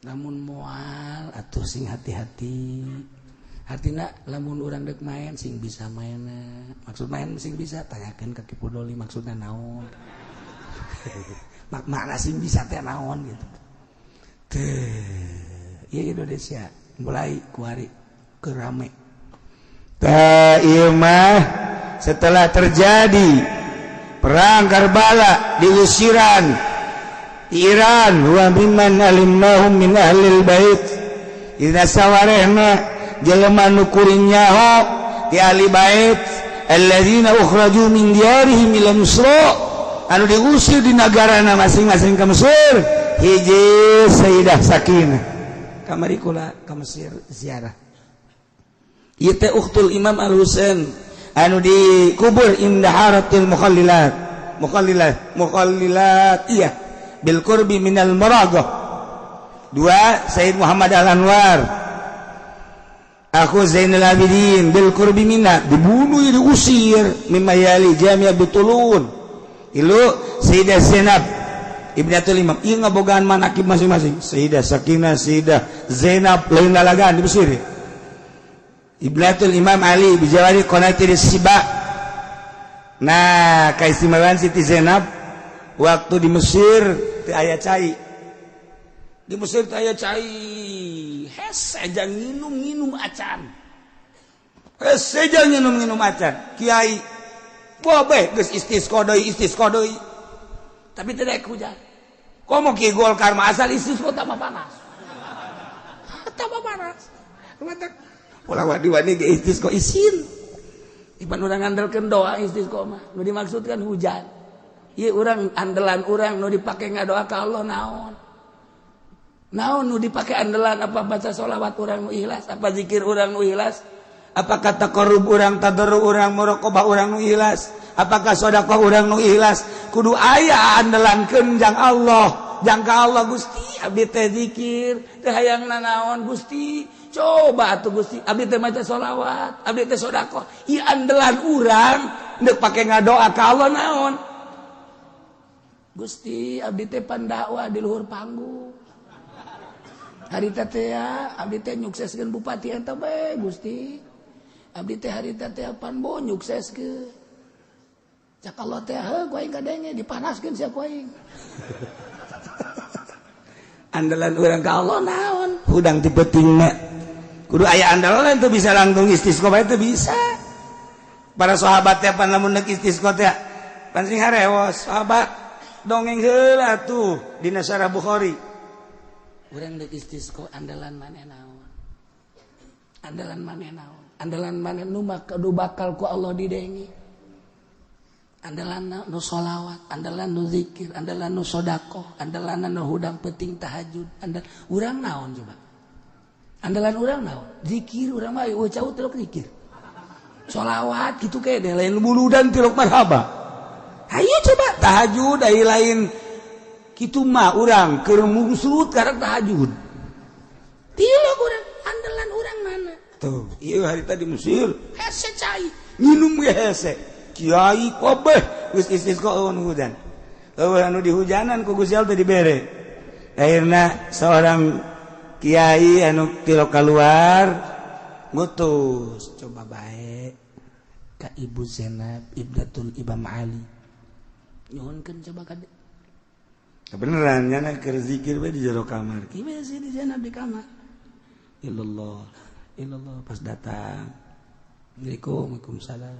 Lamun moal atuh sing hati-hati. Artinya lamun urang dek main sing bisa mainna. Maksud main sing bisa, tanyakan ke Ki Pudoli maksudnya naon. Makna sing bisa teh naon gitu. Teh, ya Indonesia mulai kuari kerame. Tah ieu mah setelah terjadi perang Karbala diusiran di Iran wa mimman alimnahum min ahlil bait dina sawarehna jelema nu kuring nyaho ti ahli bait alladzina ukhraju min diyarihim ila Misra, anu diusir di nagarana masing-masing ke Mesir, hiji Sayyidah Sakinah. Kamari kula ka Mesir ziarah. Ieu teh ukhtul Imam Al Husain anu dikubur inda haratil mukhallilat mukhallilat mukhallilat, iya, bil qurbi minal Maraghah. Dua, Sayyid Muhammad Al Anwar, aku Zainal Abidin, bil qurbi minna, dibunuh, diusir mimma yali Jami'ah Bitulun. Ilu, Sayyidah Zainab Ibnatul Imam. Ieu ngabogaan manakib masing-masing. Sayyidah Sakinah, Sayyidah Zainab, lain lalagaan di Mesir. Ibnatul Imam Ali bijawari Qanatir Siba. Nah, keistimewaan Siti Zainab waktu di Mesir teu aya cai. Di Mesir teu aya cai, hese jang nginum-nginum acan. Hese jang nginum-nginum acan. Kiai bobe geus istisqa deui, istisqa deui. Tapi tidak hujan. Komo ki Golkar mah asal istisqa tambah panas. Tambah panas. Mantap. Ulah wani-wani ge istisqa isin. Ipan urang ngandalkeun doa istisqa mah. Nu dimaksudkan hujan. Ieu urang andalan urang nu dipake ngadoa ka Allah naon? Naon nu dipake andalan, apa baca sholawat urang nu ikhlas, apa zikir urang nu ikhlas, apakah taqarrub urang, tadarru urang, muraqabah urang nu ikhlas, apakah sedekah urang nu ikhlas? Kudu aya andalankeun jang Allah, jang ka Allah. Gusti, abdi teh zikir teh hayang nanaon, Gusti? Coba atuh, Gusti, abdi teh maca sholawat, abdi teh sedekah. Ieu andalan urang deuk pake ngadoa ka Allah naon? Gusti, abdi teh pandakwah di luhur panggung harita teh ya, abdi teh nyukseskeun bupati eta bae. Gusti, abdi teh harita teh pan bo nyukseskeun. Cak Allah teh, heuh, ku aing kadenge dipanaskeun sia ku aing. Andalan urang ka Allah naon hudang ti peutingna? Kudu aya andalan tuh, bisa langsung istisqa bae teu bisa. Para sahabat teh pan lamun deuk istisqa teh pan sing harewos sahabat, dongeng heula tuh dina Syarah Bukhari. Urang deuk istisqa, andalan maneh naon? Andalan maneh naon? Andalan maneh nu nu bakal ku Allah didengi, andalan nu sholawat, andalan nu zikir, andalan nu sodakoh, andalan nu hudang penting tahajud. Andal urang naon coba? Andalan urang naon? Zikir urang mah eueuh cau tilok zikir sholawat gitu, kayak deh lain buludan tilok marhaba. Hayu coba tahajud ai lain kitu mah, urang keur mungsut karek tahajud. Tilok urang, andalan urang mana? Tuh, ieu harita di Mesir hese cai. Minum ge hese. Kiai kabeh geus istisqa, eueuh hujan, eueuh anu dihujanan ku Gusti Allah dibere. Akhirna seorang kiai anu tilok keluar ngutus, coba baik ka Ibu Zainab Ibnatul Imam Ali, nyuhunkeun coba ka Kebenaran nyana keur zikir we di jero kamar. Kieu sih di Zainab di kamar, illallah illallah. Pas datang, Assalamualaikum. Waalaikumsalam.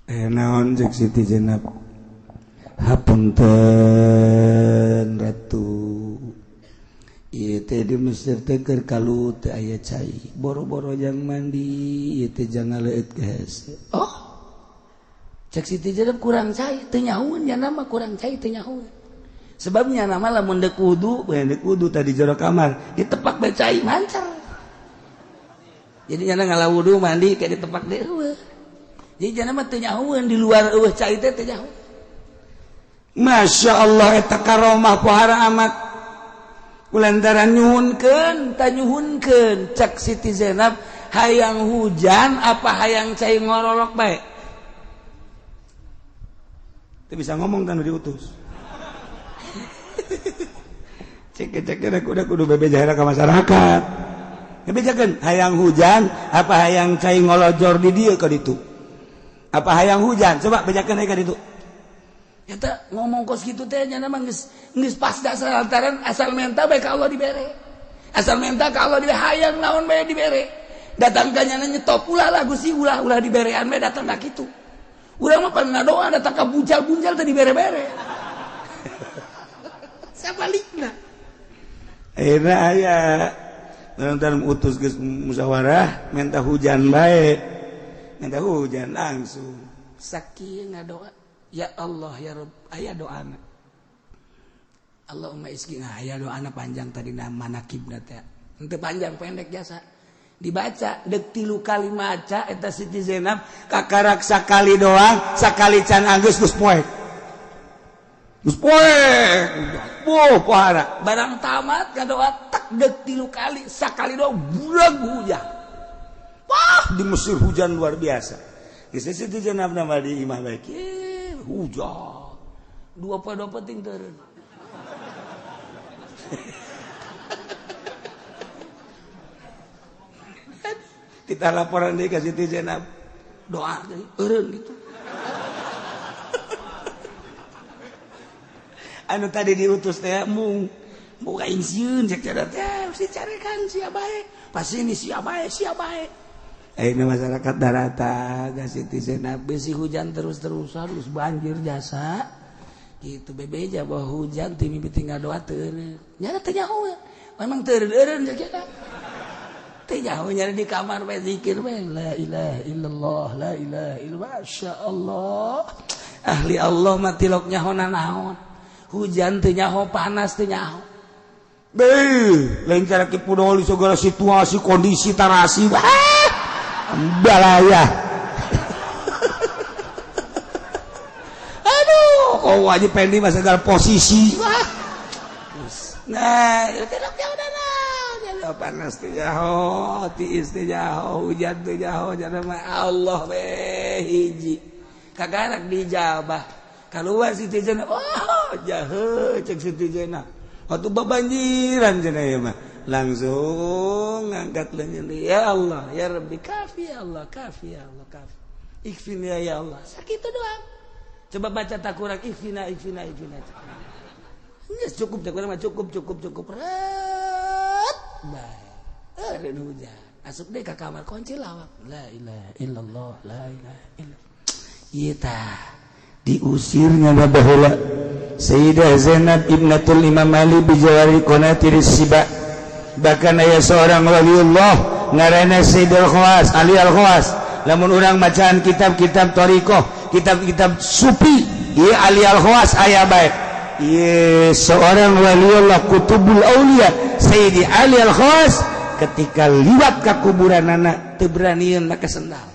Eh, naon? Cek Siti Zainab, hapunten Ratu, ieu teh di Mesir teh keur kalut, teu aya cai, boro-boro jang mandi, ieu teh jang ngaleueut ge hese. Oh, cek Siti Zainab, kurang cai teu nyahueun nya nama, kurang cai teu nyahueun. Sebabnya nama lamun deuk wudu bae, deuk wudu tadi jero kamar ditepak bae cai mancar. Jadi nyana ngala wudu mandi kayak ditepak deui eueuh. Jadi nyana mah teu nyahoeun di luar eueuh cai teh teu nyaho. Masya Allah eta karomah pohara amat. Kulantaran nyuhunkeun ta nyuhunkeun cak Siti Zainab hayang hujan apa hayang cai ngorolok bae. Teu bisa ngomong tan diutus. Cek-cek udah kudu bebeja ka masyarakat. Bebejakeun hayang hujan apa hayang cai ngolojor di dieu ka ditu. Apa hayang hujan coba bejakeun ka ditu. Eta ngomong kos kitu teh nya mah geus geus pas dasar lantaran asal menta bae ka Allah dibere. Asal menta ka Allah dibere hayang naon bae dibere. Datang ka nyana nyetop ulah lah Gusti ulah ulah diberean bae datang ka kitu. Urang mah pan ngadoa datang ka bunjal-bunjal teh dibere-bere. Sabalikna. Ayeuna aya lantaran utus geus musyawarah minta hujan bae. Minta hujan langsung. Sakieu ngadoa, ya Allah ya Rabb, aya doana. Allahumma isqina, aya doana panjang tadi manakibna teh. Henteu panjang pendek jasa. Dibaca dek 3 kali maca eta Siti Zainab kakarak sakali doang, sakali can anggeus geus poek. Geus poek. Boh pohara. Barang tamat ngadoa tak dek 3 kali, sakali doang bulag hujan. Wah, di Mesir hujan luar biasa. Geus Siti Zainab nama di imah bae. Hujan. Dua poe dua penting teureun. Kita laporan deui ka Siti Zainab. Doa deui eureun gitu. Anu tadi diutus teh mung buka insiun cek cara teh mesti carekan sia bae. Pasti ini sia bae, sia bae. Ayeuna masyarakat darata ka Siti Zainab besi hujan terus-terusan terus banjir jasa. Gitu bebeja bahwa hujan ti mimiti ngadoa teu eureun. Nya teh nyaho. Memang teu eureun cek eta. Teu nyaho nyari di kamar bae zikir bae la ilaha illallah la ilaha illallah masyaallah. Ahli Allah mah tilok nyaho nanaon. Hujan teu nyaho, panas teu nyaho. Beuh, lain cara ki pudoli segala situasi kondisi tarasi. Wah, balaya. Aduh, kok wajib pendi mah segala posisi. Wah. Nah, tilok nyaho nanaon. Panas teu nyaho, tiis teu nyaho, hujan teu nyaho, jana mah Allah we hiji. Kagarak dijabah. Keluar Siti Zainab, oh jahe cek Siti Zainab. Waktu babanjiran cenah ieu mah. Langsung ngangkat leungeun, ya Allah, ya Rabbi, kafi ya Allah, kafi ya Allah, kafi. Ikfina ya Allah. Sakitu doang. Coba baca tak kurang ikfina, ikfina, ikfina. Geus cukup tak kurang mah cukup, cukup, cukup. Ret. Bae. Eureun hujan. Asup deui ka kamar kunci lawak. La ilaha illallah, la ilaha illallah. Ieu tah diusirnya baheula Sayyidah Zainab ibnatul Imam Ali bijawari qanatir siba. Bahkan aya seorang waliullah ngaranna Sayyidul Khawas, Ali Al-Khawas. Lamun urang bacaan kitab-kitab thariqah, kitab-kitab sufi, ieu Ali Al-Khawas aya bae. Ieu seorang waliullah kutubul aulia Sayyidi Ali Al-Khawas ketika liwat ka kuburanana teu beranian make sendal.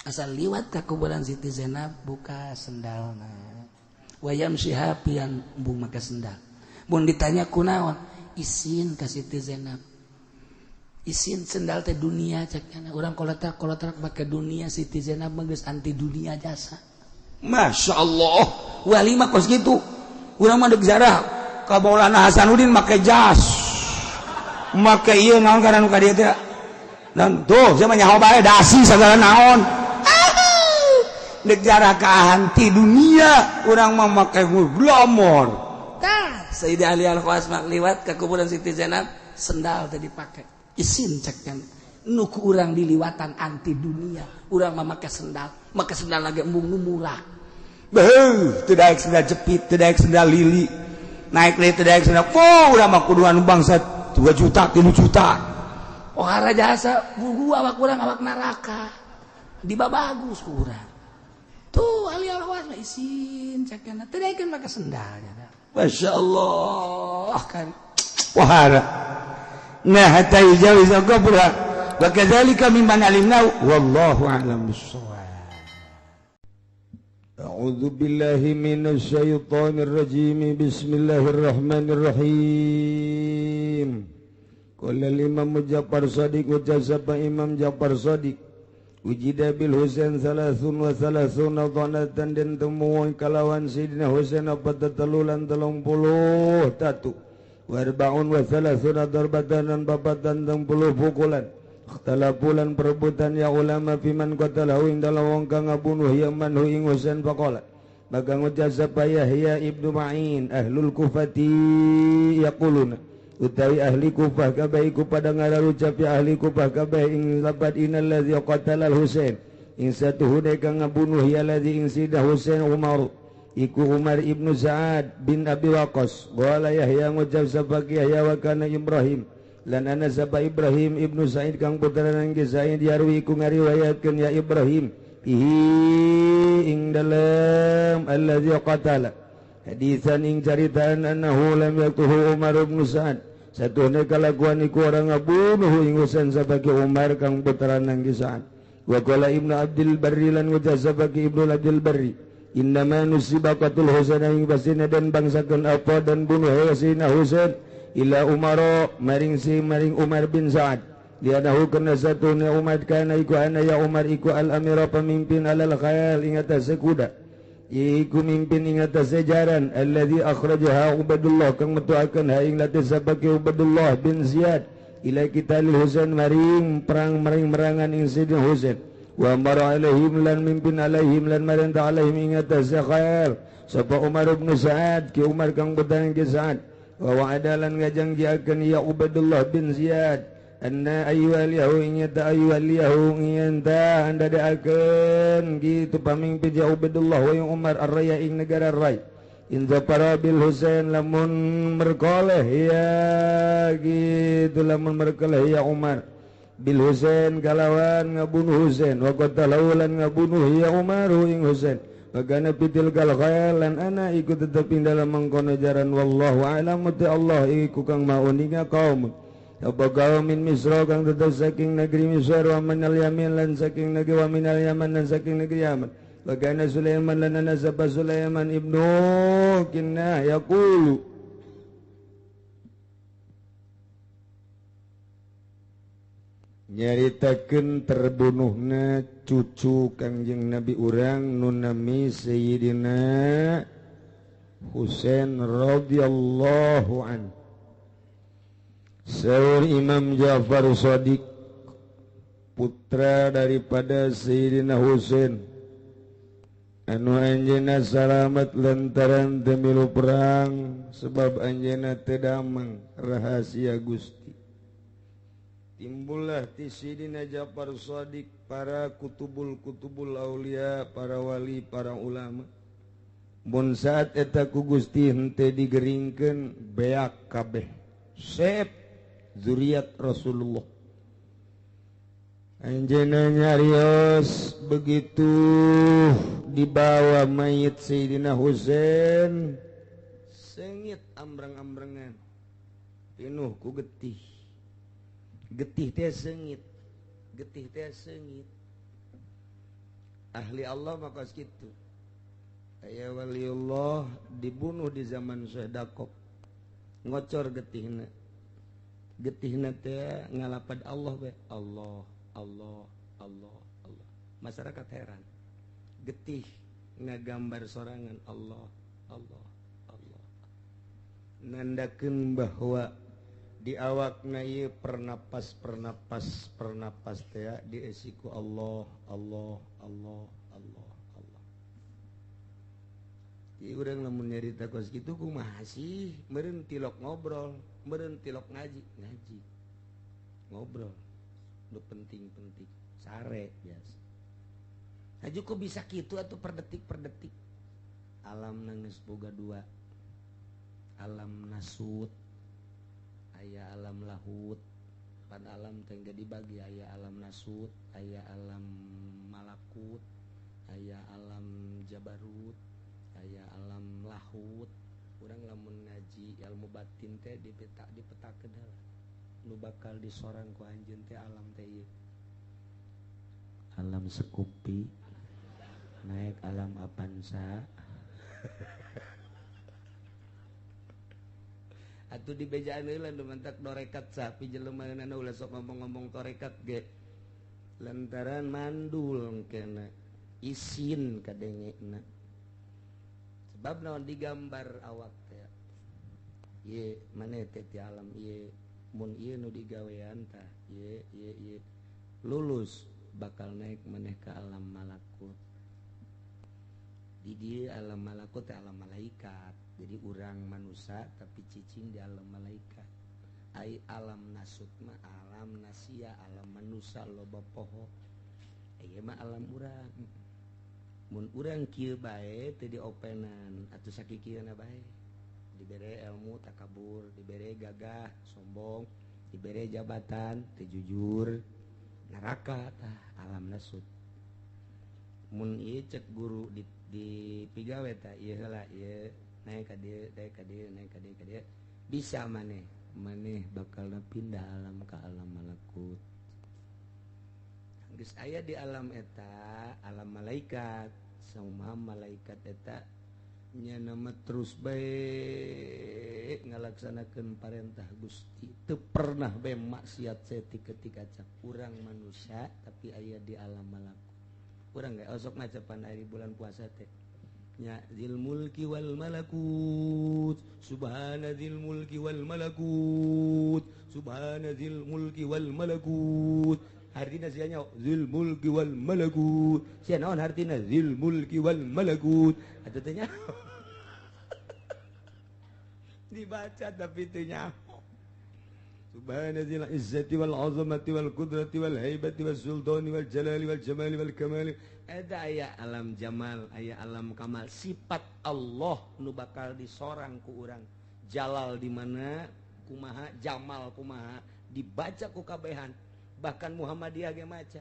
Asal liwat ka kuburan Siti Zainab buka sendalna. Wayam sihapian embung make sendal. Mun ditanya kunaon? Isin ka Siti Zainab. Isin sendal teh dunia cek nya. Urang kolotrak make dunia Siti Zainab mah geus anti dunia jasa. Masya Allah. Wali mah kos kitu. Urang mah deuk jarah ka Maulana Hasanuddin make jas. Make ieu naon kana nu ka dieu teh. Dan tuh sia mah nyaho bae dasi sagala naon. Dek jarah ka anti dunia urang mah make glamor. Tah Sayyidi Ali Al-Khawas mah liwat ka kuburan Siti Zainab sendal teh dipake. Isin cek kan nu ku urang diliwatan anti dunia, urang mah make sendal lagi embung nu murah. Beuh, teu daek sendal jepit, teu daek sendal lili. Naik deui teu daek sendal. Oh, urang mah kudu anu bangsa 2 juta, 3 juta. Pohara jasa bugu awak urang awak neraka. Dibabagus ku urang. Tuh Ali Al-Khawas mah isin cek kana teu daekeun make sendal. Masya Allah kan pohara. Nah hatta yujawiza qabra Wa kadzalika mimman alimna wallahu a'lam bissawab. A'udzu billahi minasyaitonir rajim. Bismillahirrahmanirrahim. Qala al-Imam Ja'far Shadiq wa jazaba Imam Ja'far Shadiq wujida bil Husain 33 dhanatan den temu kalawan Sayyidina Husain apa tetelulan 31 warbaun wa thalathuna darbatan dan babatan 30 pukulan. Ikhtalafulan perebutan ya ulama fiman qatalahu ing dalam wong kang ngabunuh ya man hu ing Husain faqala maka ngucap sapa Yahya ibnu Ma'in ahlul Kufati yaquluna utawi ahli Kufah kabeh iku padha ngararucap ya ahli Kufah kabeh ing lapat innal ladzi qatala al Husain ing satuhune kang ngabunuh ya ladzi ing Sayyidina Husain Umar iku Umar ibnu Sa'ad bin Abi Waqqas. Qala Yahya ngucap sapa Yahya wa kana Ibrahim lan ana sapa Ibrahim ibnu Sa'id kang putrana Sa'id yarwi iku ngariwayatkeun ya Ibrahim ihi ing dalem allazi qatala hadisan ing caritaan annahu lam yaqtuhu Umar ibn Sa'ad satuhne kalakuan iku orang ngabunuh ing Husain sabaki Umar kang putrana Sa'ad. Wa qala Ibnu Abdul Barri lan ngucap sabaki Ibnu Abdul Barri innama nusiba qatul Husain ing basina dan bangsakeun apa dan bunuh Sayyidina Husain ila Umaro maring si maring Umar bin Sa'ad lianahu kana satuna Umar kana iku ana ya Umar iku al amira pemimpin alal khayal ing atase kuda iku mimpin ing atase jaran alladzi akhrajaha Ubaidullah kang metuakeun ha ing lati sabaki Ubaidullah bin Ziyad ila qitalil Husain maring perang maring merangan ing Sayyidina Husain wa amara alaihim lan mimpin alaihim lan marenta alaihim ing atase khayal sapa Umar bin Sa'ad ki Umar kang putrane ki Sa'ad wa wa'adalan ngajangjiakeun ya Ubaidullah bin Ziyad anna ayyuhal inyata ayyuhal inyata andadaakeun gitu pamimpin ya Ubaidullah wa Umar ar-raya ing negara Rai in zafara bil Husain lamun merkoleh ya gitu lamun merkoleh ya Umar bil Husain kalawan ngabunuh Husain wa qatalahu lan ngabunuh ya Umar ing Husain bagana pitil kal khayal lan ana iku tetep ing dalam mangkono jaran wallahu a'lam ta Allah iku kang mauninga kaum apa kaum min Misra kang tetep saking negeri Misra wa minal Yamin lan saking negeri wa minal Yaman lan saking negeri Yaman bagana Sulaiman lan ana sapa Sulaiman ibnu Kinnah yaqulu nyaritakeun terbunuhna cucu Kangjeng Nabi urang nu nami Sayyidina Husain radhiyallahu an. Saur Imam Ja'far Shadiq putra daripada Sayyidina Husain anu anjeunna salamet lantaran teu milu perang sebab anjeunna teu damang rahasia Gusti. Timbullah ti Sayyidina Ja'far Shadiq para kutubul-kutubul aulia, para wali, para ulama. Mun saat eta ku Gusti henteu digeringkeun beak kabeh. Sep zuriat Rasulullah. Anjeunna nyarios begitu dibawa mayit Sayyidina Husain sengit ambrang-ambrangan pinuh ku getih. Getih teh sengit, getih teh sengit. Ahli Allah maka kitu. Aya waliullah dibunuh di zaman Syekh Dakok. Ngocor getihna. Getihna teh ngalapad Allah we. Allah, Allah, Allah, Allah. Masyarakat heran. Getih ngagambar sorangan Allah, Allah, Allah. Nandakeun bahwa di awakna ieu pernapas pernapas pernapas teh diisi ku Allah Allah Allah Allah Allah. Ieu urang lamun nyarita kos kitu kumaha sih? Meureun tilok ngobrol, meureun tilok ngaji, ngaji. Ngobrol. Nu penting-penting, sare biasa. Haju kok bisa kitu atuh per detik per detik. Alam geus boga dua. Alam nasut aya alam lahut, pan alam teh dibagi aya alam nasut, aya alam malakut, aya alam jabarut, aya alam lahut. Urang lamun ngaji ilmu batin teh dipetakeun heula. Nu bakal disorang ku anjeun teh alam teh ieu. Alam Sekupi, naik alam Avanza. Atuh dibejaan heula nu mantak dorekat sapi jelema na ulah sok ngomong-ngomong torekat ge. Lantaran mandul kena isin kadengena. Sebab naon digambar awak teh. Ye maneh teh ti alam ieu mun ieu nu digawean tah ye ye ye lulus bakal naik maneh ke alam malakut. Di dieu alam malakut teh alam malaikat. Jadi urang manusia tapi cicing di alam malaikat. Ai alam nasut mah alam nasia, alam manusia loba poho. Ieu mah alam urang. Mun urang kieu bae teu diopenan atuh sakikieuna bae. Dibere ilmu takabur, dibere gagah sombong, dibere jabatan teu jujur, neraka tah alam nasut. Mun ieu cek guru di pigawe tah ieu heula ieu naik ka dieu, naik ka dieu, naik ka dieu, ka dieu. Bisa maneh, maneh bakal pindah alam ka alam malakut. Geus aya di alam eta, alam malaikat, sauma malaikat eta nya nama terus bae ngalaksanakeun parentah Gusti. Teu pernah bae maksiat saeutik ketika cak urang manusia tapi aya di alam malakut. Urang ge osok macapan ari bulan puasa teh. Nya dzil mulki wal malakut, subhana dzil mulki wal malakut, subhana dzil mulki wal malakut. Hartina sia nya dzil mulki wal malakut. Sia naon hartina dzil mulki wal malakut? Atuh teh nya dibaca tapi teu nyaho. Subhana dzil izzati wal azamati wal qudrati wal haibati was sultani wal jalali wal jamali wal kamali. Eta aya alam jamal, aya alam kamal. Sifat Allah nu bakal disorang ku urang. Jalal di mana, kumaha, jamal kumaha, dibaca ku kabehan. Bahkan Muhammadiyah ge maca.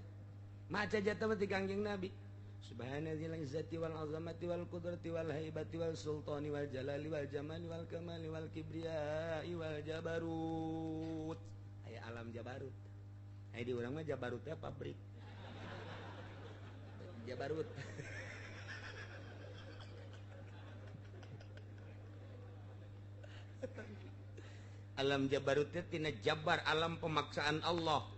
Maca jatuh mah ti Kangjeng Nabi. Subhana dzil izzati wal azamati wal qudrati wal haibati wal sultani wal jalali wal jamali wal kamali wal kibriyai wal jabarut. Aya alam jabarut. Aya di urang mah jabarut teh pabrik. Jabarut. Alam jabarut teh tina jabar, alam pemaksaan Allah.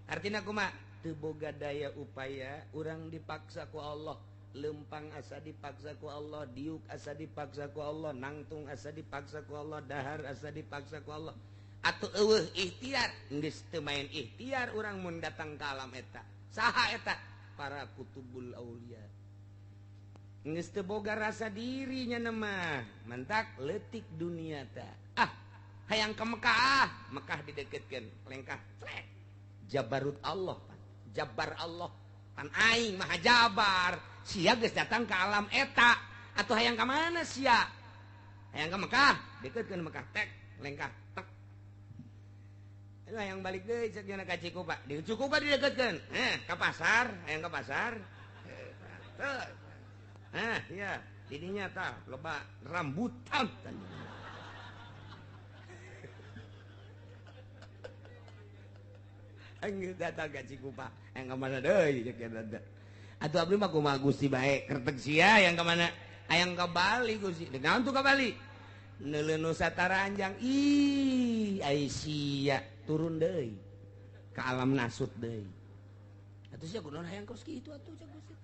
Artina kumaha? Teu boga daya upaya, urang dipaksa ku Allah, lempang asa dipaksa ku Allah, diuk asa dipaksa ku Allah, nangtung asa dipaksa ku Allah, dahar asa dipaksa ku Allah. Atuh eueuh ikhtiar, geus teu main ikhtiar urang mun datang ka alam eta. Saha eta? Para kutubul aulia. Geus teu boga rasa dirinya mah, mantak leutik dunia ta. Ah, hayang ka Mekah, ah, Mekah dideketkeun, lengkah trek. Jabarut Allah, pan. Jabar Allah, pan aing maha jabar. Sia geus datang ka alam eta, atuh hayang ka mana sia? Hayang ka Mekah, deketkeun Mekah tek, lengkah tek. Aduh hayang balik deui cek nya ka Cikupa. Di Cikupa dideketkeun. Ka pasar, hayang ka pasar. Teu. Heh, iya, didinya tah loba rambutan. Enggeus datang ka Cikupa, hayang ka mana deui cek nya. Atuh abdi mah kumaha Gusti bae, kerteg sia hayang ka mana? Hayang ka Bali Gusti. Deuk naon tuh ka Bali? Neuleuh Nusantara anjang. Ih, ai sia turun deui ka alam nasut deui. Atuh sia kunaon hayang kos kitu atuh cek Gusti.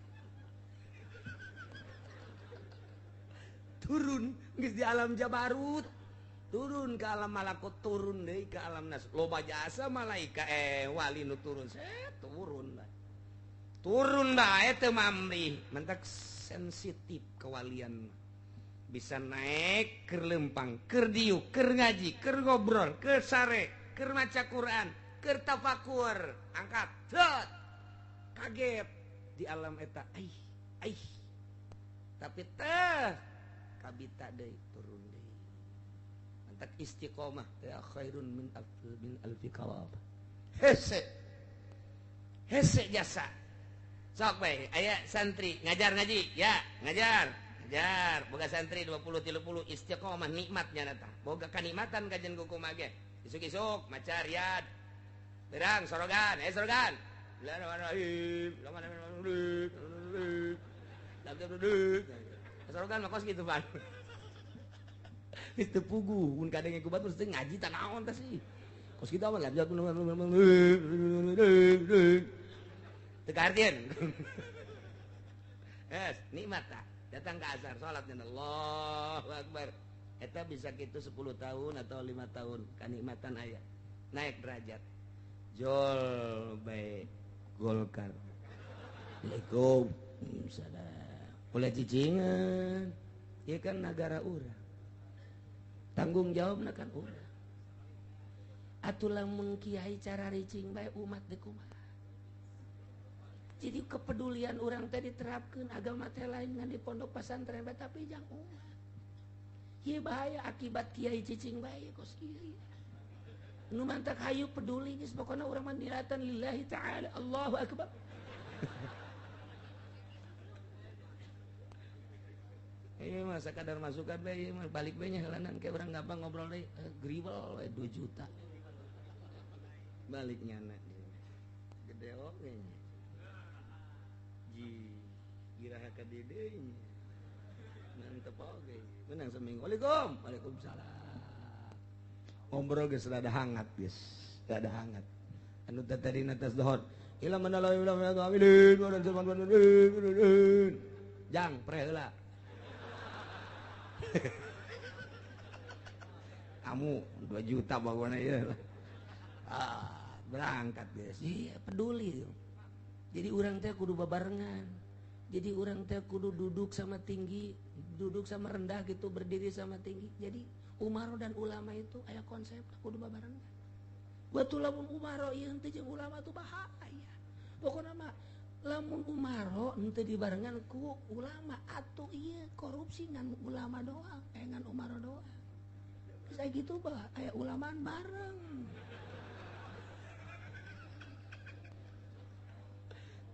Turun geus di alam Jabarut, turun ke alam malakut, turun deui ke alam nas. Loba jasa malaika wali nu turun, set turun bae. Turun bae teu mamrih, mentak sensitif kewalian. Bisa naik keur lempang, keur diuk, keur ngaji, keur ngobrol, keur sare, keur maca Quran, keur tafakur, angkat, set. Kaget di alam eta, aih, aih. Tapi teh kabita deui turun deui. Mantak istiqomah teh khairun min alfi kawab. Hese. Hese jasa. Sok bae aya santri ngajar ngaji, ya, ngajar. Ngajar, boga santri 20 30 istiqomah nikmatnya nata. Boga kanikmatan kajian kumaha ge. Isuk-isuk maca Riyad. Berang sorogan, sorogan. Sorogan mah kos kitu pan. Geus teu puguh, mun kadenge ku batur teh ngaji tah naon teh sih. Kos kitu mah lanjut teu kahartieun. Es, nikmat tah. Datang ke asar salatnya Allahu Akbar. Eta bisa kitu 10 tahun atau 5 tahun kanikmatan aya. Naik derajat. Jol bae Golkar. Waalaikumsalam. Ulah cicingan. Ieu kan nagara urang. Tanggung jawabna kan urang. Atuh lamun kiai cara ricing bae umat deui kumaha. Jadi kepedulian orang teh diterapkeun agama teh lain ngan di pondok pesantren bae tapi jang umat. Ieu bahaya akibat kiai cicing bae kos kieu. Nu mantak hayu peduli geus pokona urang mah niatan lillahi ta'ala. Allahu akbar. Ieu mah sakadar masukan bae ieu mah balik bae nya heulanan ke urang gampang ngobrol deui gribel we 2 juta. Balik nyana. Gede oge nya. Ji iraha ka dieu deui nya. Mantep oge. Menang seminggu. Waalaikum. Waalaikumsalam. Ngobrol geus rada hangat geus. Rada hangat. Anu tadina tas dohor. Ila manala ila manala jang pre heula. Kamu 2 juta bagona ieu. Ah, berangkat geus. Iya, peduli. Jadi urang teh kudu babarengan. Jadi urang teh kudu duduk sama tinggi, duduk sama rendah gitu, berdiri sama tinggi. Jadi umaro dan ulama itu aya konsep kudu babarengan. Batu lamun umaro ieu henteu jeung ulama tuh bahaya. Pokona mah lamun umaro henteu dibarengan ku ulama atuh ieu korupsi ngan ulama doang, ngan umaro doang. Geus aya kitu bah, aya ulamaan bareng.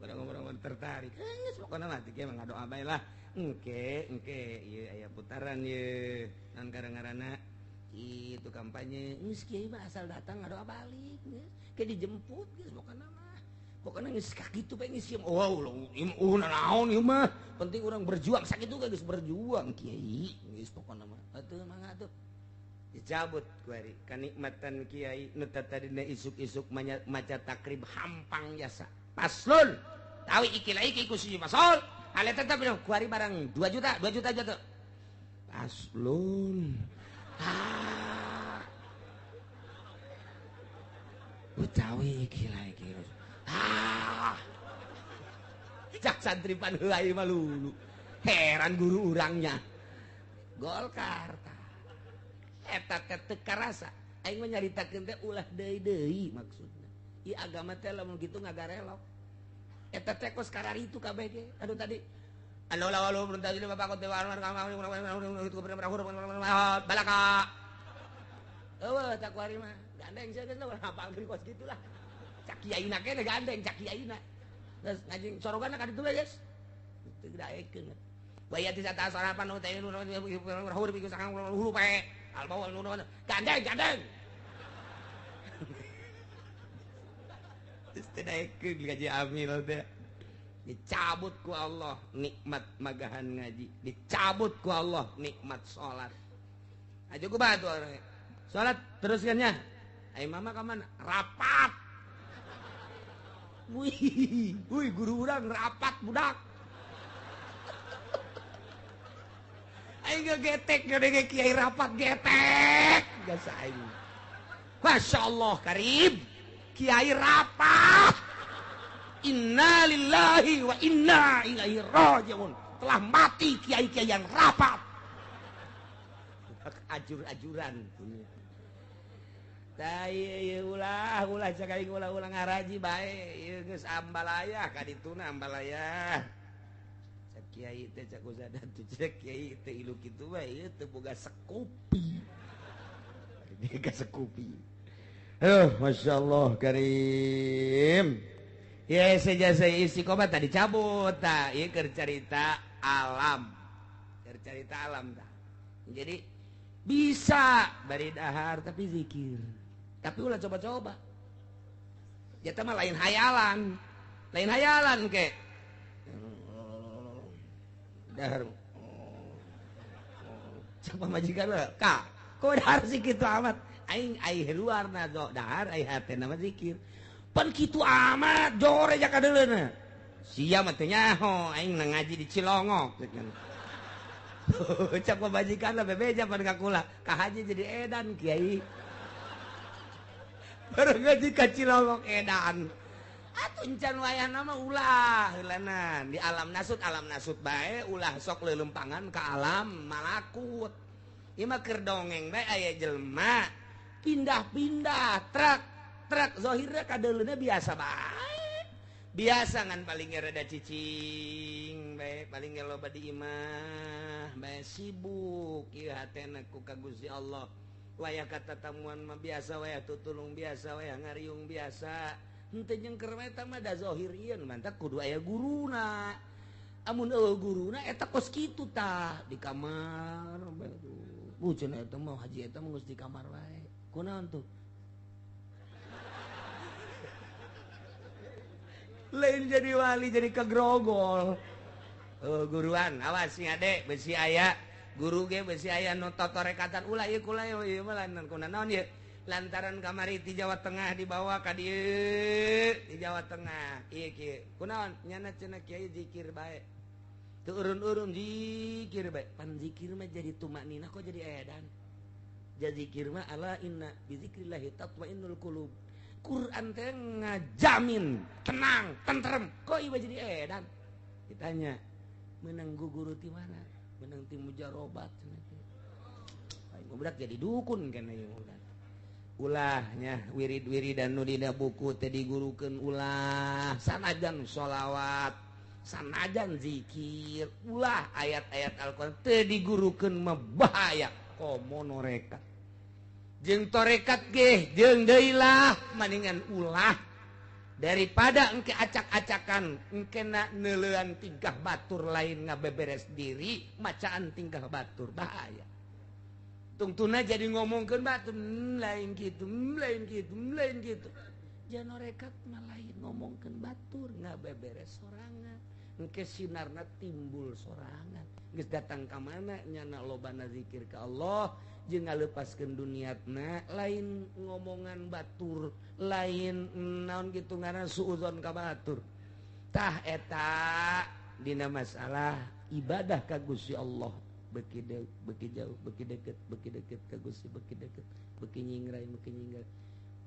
Orang-orang tertarik. Geus pokona mah teh mah ngadoa bae lah. Engke, engke ieu aya putaran ieu. Naon ngaranna itu kampanye. Geus kiai mah asal datang ngadoa balik geus. Ke dijemput geus pokona mah. Pokona geus kakitu bae geus ieu. Oh, naon ieu mah. Penting urang berjuang sakitu geus berjuang kiai. Geus pokona mah. Atuh mangga atuh. Dicabut ku ari kanikmatan kiai nu tadina isuk-isuk maca takrib hampang jasa. Paslon. Tawi iki lah iki ku si pasol. Ale tetap ku ari barang 2 juta, 2 juta jatuh. Paslon. Ah. Utawi iki lah iki. Ah. Cak santri pan heula ieu mah lulu. Heran guru urangnya. Golkar tah. Eta teh teu karasa. Aing mah nyaritakeun teh ulah deui-deui maksudna. Ieu agama teh lamun kitu ngagarelok. Eta teh kos kararitu kabeh ge. Aduh tadi anu lawalu berentah jadi bapak kote warna balaka. Eueuh tak kuari mah gandeng sia geus lah hafalkeun kos kitu lah. Cak kiaina keneh gandeng cak kiaina. Geus ngaji sorogana ka ditu we geus. Teu daekeun. Waya ti sata sarapan nu teh huruf iku sakang huruf pae. Albawa nu gandeng gandeng. Terus teu daekeun gaji amil teh. Dicabut ku Allah nikmat magahan ngaji, dicabut ku Allah nikmat salat. Aja ku batu salat teruskannya. Ai mama ka mana? Rapat. Wih, wih guru urang rapat budak. Aing gegetek gede kiai rapat getek. Geus aing. Masyaallah karib. Kiai rapat. Inna lillahi wa inna ilaihi rajiun. Telah mati kiai-kiai yang rapat. Ajur-ajuran. Tai ulah ulah cak aing ulah ulah ngaraji bae. Ieu geus ambalaya ka dituna ambalaya. Cak kiai teh cak usadan teh cak kiai teh ilu kitu bae ieu teu boga sekupi. Boga sekupi. Masya Allah karim. Ya sejasa istiqomah tadi cabut ta. Ieu keur carita alam. Keur carita alam ta. Jadi bisa bari dahar tapi zikir. Tapi ulah coba-coba. Jata mah lain hayalan. Lain hayalan ke. Dahar. Siapa majikan lah? Kak, kok dahar sih kitu amat? Aing aing luarna dahar aing hatena mah zikir. Pan kitu amat jore ja kadeuleuna. Sia mah teu nyaho aing ngaji di Cilongok. Cak pamajikan lah bebeja pan ka kula. Ka haji jadi edan kiai. Baru ngaji ka Cilongok edan. Atuh encan wayahna mah ulah heulanan di alam nasut bae ulah sok leuleumpangan ka alam malakut. Ieu mah keur dongeng bae aya jelema pindah-pindah truk truk zahirna kadeuleuna biasa bae. Biasa ngan paling rada cicing bae paling loba di imah bae sibuk ieu hatena ku ka Gusti Allah. Wayah katatamuan mah biasa wayah tutulung biasa wayah ngariung biasa. Henteu nyengker eta mah da zahir ieu mantak kudu aya guruna. Amun eueuh guruna eta kos kitu tah di kamar bae tuh. Bu cenah eta mah haji eta mah geus di kamar wae. Kunaon tuh? Lain jadi wali jadi kegrogol. Oh, guruan awas sing ade besi aya guru ge besi aya nu totorekatan ulah ieu kula ieu mah lantaran kunaon ieu lantaran kamari ti Jawa Tengah dibawa ka dieu di Jawa Tengah ieu kieu kunaon nyana cenah kiai zikir bae teu urun-urun zikir bae pan zikir mah jadi tumakninah kok jadi edan jadi zikir mah ala inna bi zikrillah tatmainnul qulub. Quran teh ngajamin tenang tentrem kok ieu jadi edan ditanya menang guru ti mana menang ti mujarobat cenah teh aing budak jadi dukun kana ieu budak ulahnya wirid-wiridan nu dina buku teh digurukeun ulah sanajan sholawat sanajan zikir ulah ayat-ayat Al-Qur'an teh digurukeun mah bahaya komo norekat jeung torekat ge jeung deui lah maningan ulah daripada engke acak-acakan engke na neuleuan tingkah batur lain ngabeberes diri macaan tingkah batur bahaya tungtuna jadi ngomongkeun batur lain kitu lain kitu lain kitu janorekat mah lain ngomongkeun batur ngabeberes sorangan engke sinarna timbul sorangan geus datang ka mana nyana lobana zikir ka Allah jeung ngalepaskeun duniatna lain ngomongan batur lain naon kitu ngaran suudzon ka batur tah eta dina masalah ibadah ka Gusti Allah beki beki jauh beki deket ka Gusti beki deket beki nyingrai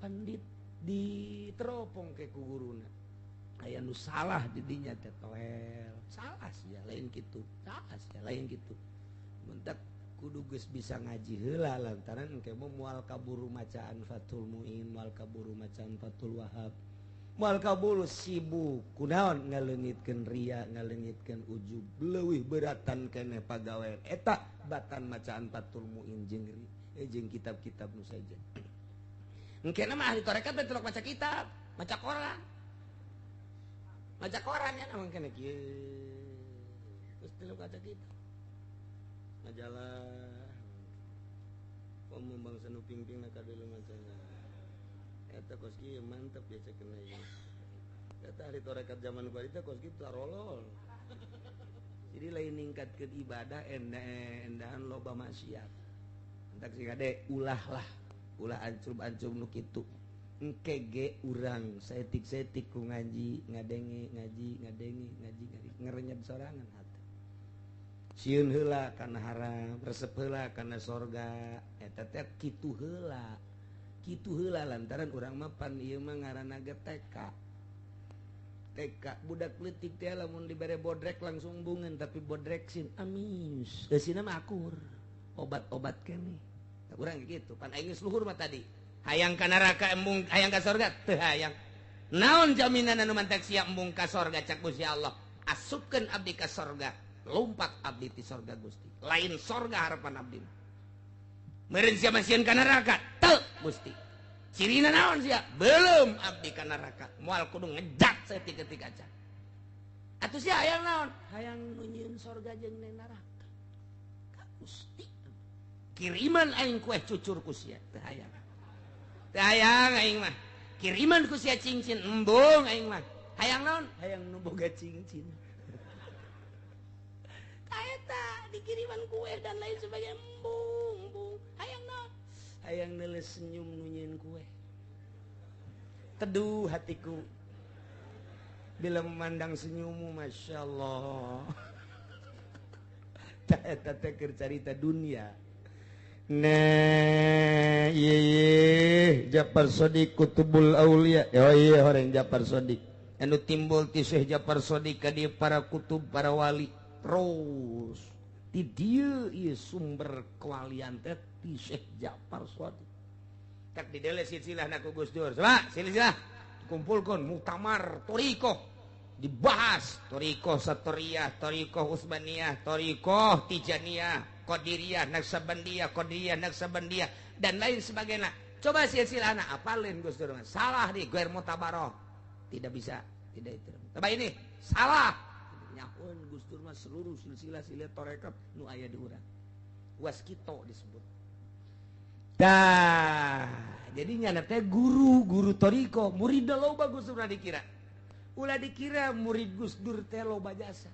pandit diteropong ke ku guruna aya nu salah didinya teh toel salah sia lain kitu salah sia lain kitu mentak kudu geus bisa ngaji heula lantaran engke mah moal kaburu macaan Fathul Muin moal kaburu macaan Fathul Wahab moal kaburu sibuk kunaon ngaleungitkeun ria ngaleungitkeun ujub leuwih beratan keneh pagawean eta batan macaan Fathul Muin jeung jeung kitab-kitab nu saja engke mah ahli tarekat teh tulok maca kitab maca koran ya namang kene kieu terus tilok maca kitab majalah komo bangsa nu pingpingna kadeuleu macana eta kos kieu mantep ya cekna ieu eta ahli tarekat zaman kuari teh kos kitu tarolol jadi lain ningkatkeun ibadah endahan loba maksiat entak sing kade ulah lah ulah ancum-ancum nu kitu engke ge urang saetik-saetik ku ngaji ngadenge ngaji ngadenge ngaji ngerenyet sorangan hate sieun heula kana haram resep heula kana sorga eta teh kitu heula lantaran urang mah pan ieu mah ngaranna ge TK TK budak leutik teh lamun dibere bodrek langsung bungeun tapi bodrek sin amis geusina mah akur obat-obat keneh urang gitu pan aing geus luhur mah tadi hayang ka neraka embung hayang ka sorga teu hayang naon jaminan anu mantak sia embung ka sorga cak Gusti Allah asupkeun abdi ka sorga lompat abdi ti sorga Gusti lain sorga harapan abdi meureun sia masieun ka neraka teu Gusti cirina naon sia belum abdi ka neraka moal kudu ngejat saeutik-eutik acan atuh sia hayang naon hayang nu nyieun sorga jeung neraka ka Gusti kiriman aing kue cucur ku sia teu hayang. Teu hayang aing mah. Kiriman ku sia cincin embung aing mah. Hayang naon? Hayang nu boga cincin. Eta dikiriman kue dan lain sebagainya embung embung. Hayang naon? Hayang neuleus senyum nu nyieun kue. Teduh hatiku bila memandang senyummu, masya Allah. Eta teh keur carita dunia. Nah, iya iya Japar Sodik Kutubul Aulia. Oh iya orang Japar Sodik. Anu timbul ti Syekh Japar Sodik ka dieu para kutub, para wali. Terus ti dieu ieu sumber kewalian teh ti Syekh Japar Sodik. Tak didele silsilahna ku Gus Dur. Coba silsilah dikumpulkeun muktamar thoriqoh. Dibahas thoriqoh Satoriyah, thoriqoh Utsmaniyah, thoriqoh Tijaniyah, Qadiriyah, Naqsabandiyah, Qadiriyah, Naqsabandiyah dan lain sebagainya. Coba silsilahna apalin Gus Dur. Salah di guer mutabaroh. Tidak bisa, tidak itu. Coba ini salah. Nyahoeun Gus Dur mah seluruh silsilah silsilah tarekat nu aya di urang. Waskito disebut. Dah, jadi nyana teh guru thoriqoh, murid loba Gus Dur dikira. Ulah dikira murid Gus Dur teh loba jasa.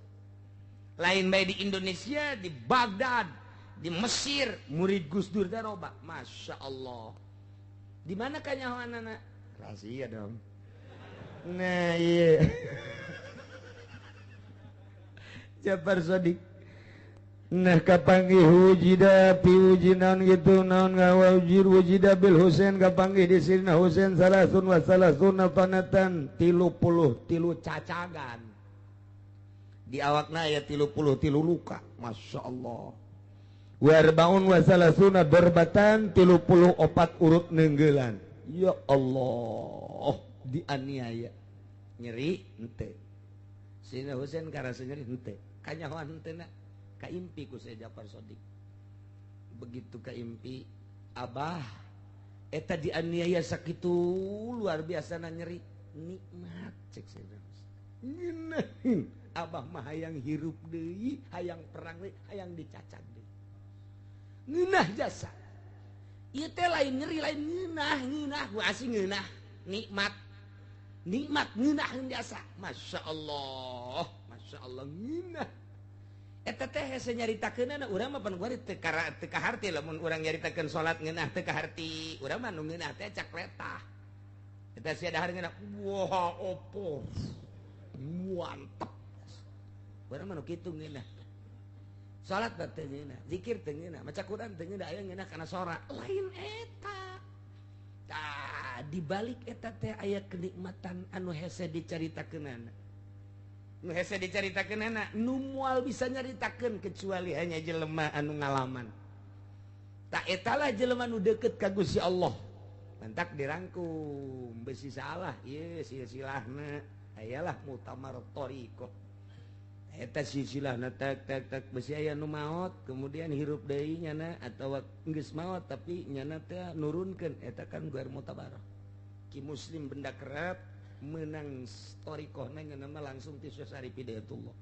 Lain bae di Indonesia, di Baghdad, di Mesir, murid Gus Dur teh loba. Masya Allah. Di mana kanyahoanana? Rahasia dong. Nah iya. Japar Sodik. Nah kapanggih wujida piwuji naon gitu naon ngawujir wujida bil Husain kapanggih di sini Husain salasun wa salasuna tanatan 33 cacagan. Di awakna aya 33 luka. Masya Allah. Wa arbaun wa salasuna darbatan 34 urut nenggelan. Ya Allah, dianiaya. Nyeri henteu. Sayyidina Husain karasa nyeri henteu. Kanyahoan henteu na. Kaimpi ku Syekh Japar Sodik. Begitu kaimpi, abah eta dianiaya sakitu luar biasa na nyeri. Nikmat cek Sayyidina Husain. Ngeunaheun. Abah mah hayang hirup deui, hayang perang deui, hayang dicacag deui. Ngeunah jasa. Ieu teh lain nyeri, lain ngeunah, ngeunah ku asing ngeunah, nikmat. Nikmat ngeunaheun jasa. Masya Allah, Masya Allah ngeunah. Eta teh hese nyaritakeunana urang mah pan kuari teu kaharti lamun urang nyaritakeun salat ngeunah teu kaharti. Urang mah nu ngeunah teh cak letah. Eta sia dahar ngeunah, wah opo. Mantap. Urang mah nu kitu ngeunah. Salat teh teu ngeunah, zikir teu ngeunah, maca Quran teu ngeunah, aya ngeunah kana sora. Lain eta. Tah, di balik eta teh aya kenikmatan anu hese dicaritakeunana. Nu hese dicaritakeunana, nu moal bisa nyaritakeun kecuali hanya jelema anu ngalaman. Tak etalah jelema nu deukeut ka Gusti Allah. Mantak dirangkum besi salah ieu silsilahna. Ayalah muktamar thoriqoh. Eta silsilahna tak tak tak besi aya nu maot kemudian hirup deui nyana atawa geus maot tapi nyana teh nurunkeun eta kan guer mutabarah. Ki Muslim benda kerep menang thoriqohna nyana mah langsung ti Syekh Syarif Hidayatullah.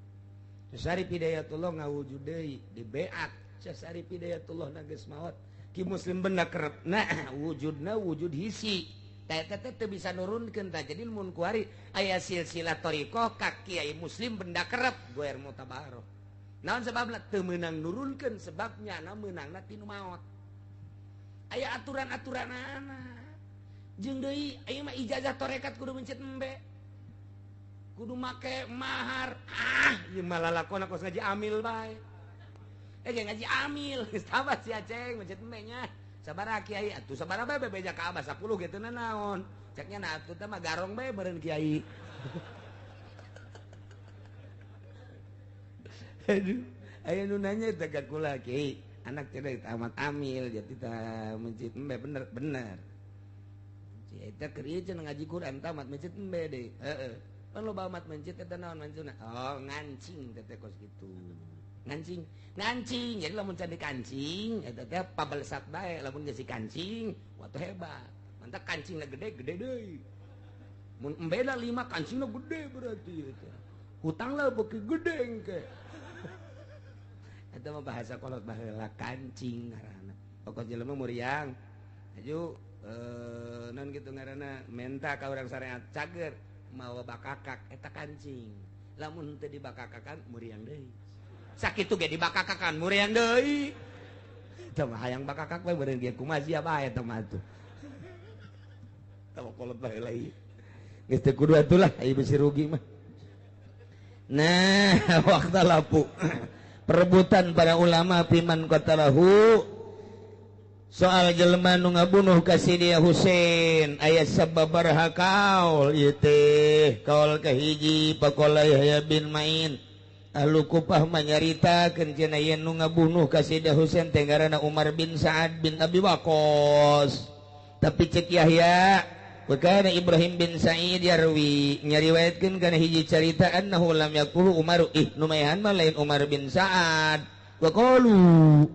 Syekh Syarif Hidayatullah ngawujud deui di beat Syekh Syarif Hidayatullah na geus maot. Ki Muslim benda kerep nah wujudna wujud hisi. Teh teh teu bisa nurunkeun tah. Jadi mun kuari aya silsilah thoriqoh ka Kiai Muslim benda kerep goer mutabarah. Naon sebabna teu meunang nurunkeun sebabnya na meunangna ti nu maot. Aya aturan-aturanana. Jeung deui aya mah ijazah tarekat kudu mencet embe. Kudu make mahar. Ah, ieu mah lalakon kos ngaji amil bae. Ge ngaji amil geus tabat si Aceng mencet embe nya. Sabaraha kiai atuh sabaraha bae bebeja ka abah 10 kitu na naon. Ceknya na atuh teh mah garong bae meureun kiai. Aduh, aya nu nanya teh ka kula kiai, anak teh tamat amil jadi tah mencit embe bener bener. Eta keur ieu cenah ngaji Quran tamat mencit embe deui. Heeh. Pan loba amat mencit eta naon maksudna? Oh, ngancing teh kos kitu. Ngancing, ngancing. Jadi lamun can dikancing eta teh pabelesat bae, lamun geus dikancing wah teh hebat. Mantap kancingna gede-gede deui. Mun embena 5 kancingna gede berarti eta. Hutangna beuki gede engke. Eta mah bahasa kolot baheula kancing ngaranna. Pokok jelema muriang. Aju Non gitu ngaranna menta ka urang syariat cager mawa bakakak eta kancing. Lamun teu dibakakakan muriang deui. Sakitu ge dibakakakan muriang deui. Teu mah hayang bakakak we beureun ge kumaha sia bae eta mah atuh. Tah kolot bae lagi. Geus teu kudu atuh lah ieu bisi rugi mah. Nah, waqtalafu perebutan para ulama fiman qatalahu soal jelema nu ngabunuh ka Sidina Husain aya sababaraha kaul ieu teh. Kaul kahiji, faqala Yahya bin Ma'in, ahlu Kufah manyaritakeun cenah yen nu ngabunuh ka Sidina Husain teh ngaranna Umar bin Sa'ad bin Abi Waqqas. Tapi cek Yahya, wa kana Ibrahim bin Sa'id yarwi, nyariwayatkeun kana hiji carita, annahu lam yaqulu Umar, ih nu maehan mah lain Umar bin Sa'ad. Wa qalu,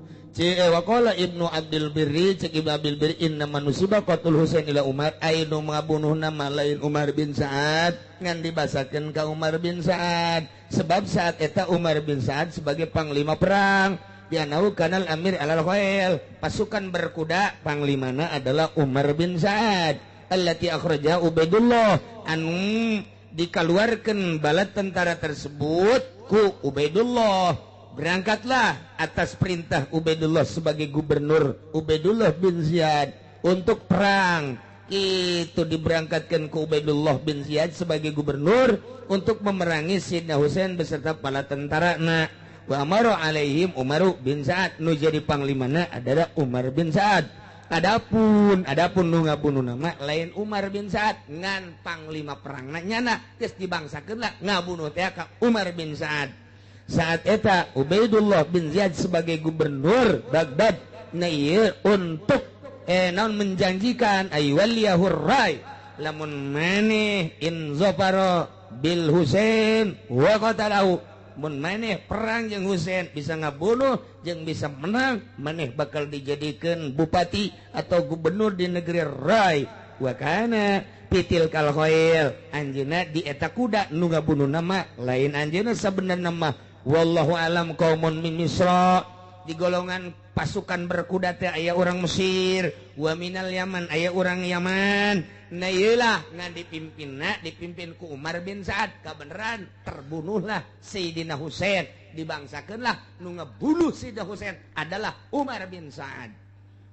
waqala Ibnu Abdul Birri, cek Ibnu Abdul Birri, inna manusiba qatul Husain ila Umar, ai nu ngabunuh nama lain Umar bin Sa'ad, ngan dibasakeun ka Umar bin Sa'ad sebab saat eta Umar bin Sa'ad sebagai panglima perang, dianau kanal amir alal khail, pasukan berkuda panglimana adalah Umar bin Sa'ad, allati akhraja Ubaidullah, anu dikeluarkan bala tentara tersebut ku Ubaidullah. Berangkatlah atas perintah Ubaidullah sebagai gubernur, Ubaidullah bin Ziyad, untuk perang. Itu diberangkatkan ke Ubaidullah bin Ziyad sebagai gubernur untuk memerangi Sidna Husain beserta para tentara. Nah, wa amaru alaihim Umaru bin Sa'ad, nu jadi panglimana adalah Umar bin Sa'ad. Adapun nu ngabunuh nama lain Umar bin Sa'ad, ngan panglima perangna nyana geus dibangsakeun lah ngabunuh teh ka Umar bin Sa'ad. Saat eta Ubaidullah bin Ziyad sebagai gubernur Baghdad, nah ieu untuk naon menjanjikan aywaliyahur rai, lamun maneh in zafara bil Husain wa qatalahu, mun maneh perang jeung Husain bisa ngabunuh jeung bisa menang, maneh bakal dijadikan bupati atau gubernur di negeri Rai. Wa kana fitil kal khail, anjeunna di eta kuda, nu ngabunuh nama lain anjeunna sabenerna mah. Wallahu alam qaumun min Misra, di golongan pasukan berkuda teh aya orang Mesir, wa minal Yaman, aya orang Yaman. Nah ieu lah ngan dipimpinna dipimpin ku Umar bin Sa'ad. Kabeneran terbunuhlah Sayyidina Husain, dibangsakeunlah nu ngebunuh Sayyidina Husain adalah Umar bin Sa'ad.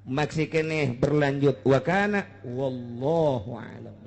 Maksi keneh berlanjut, wa kana wallahu alam.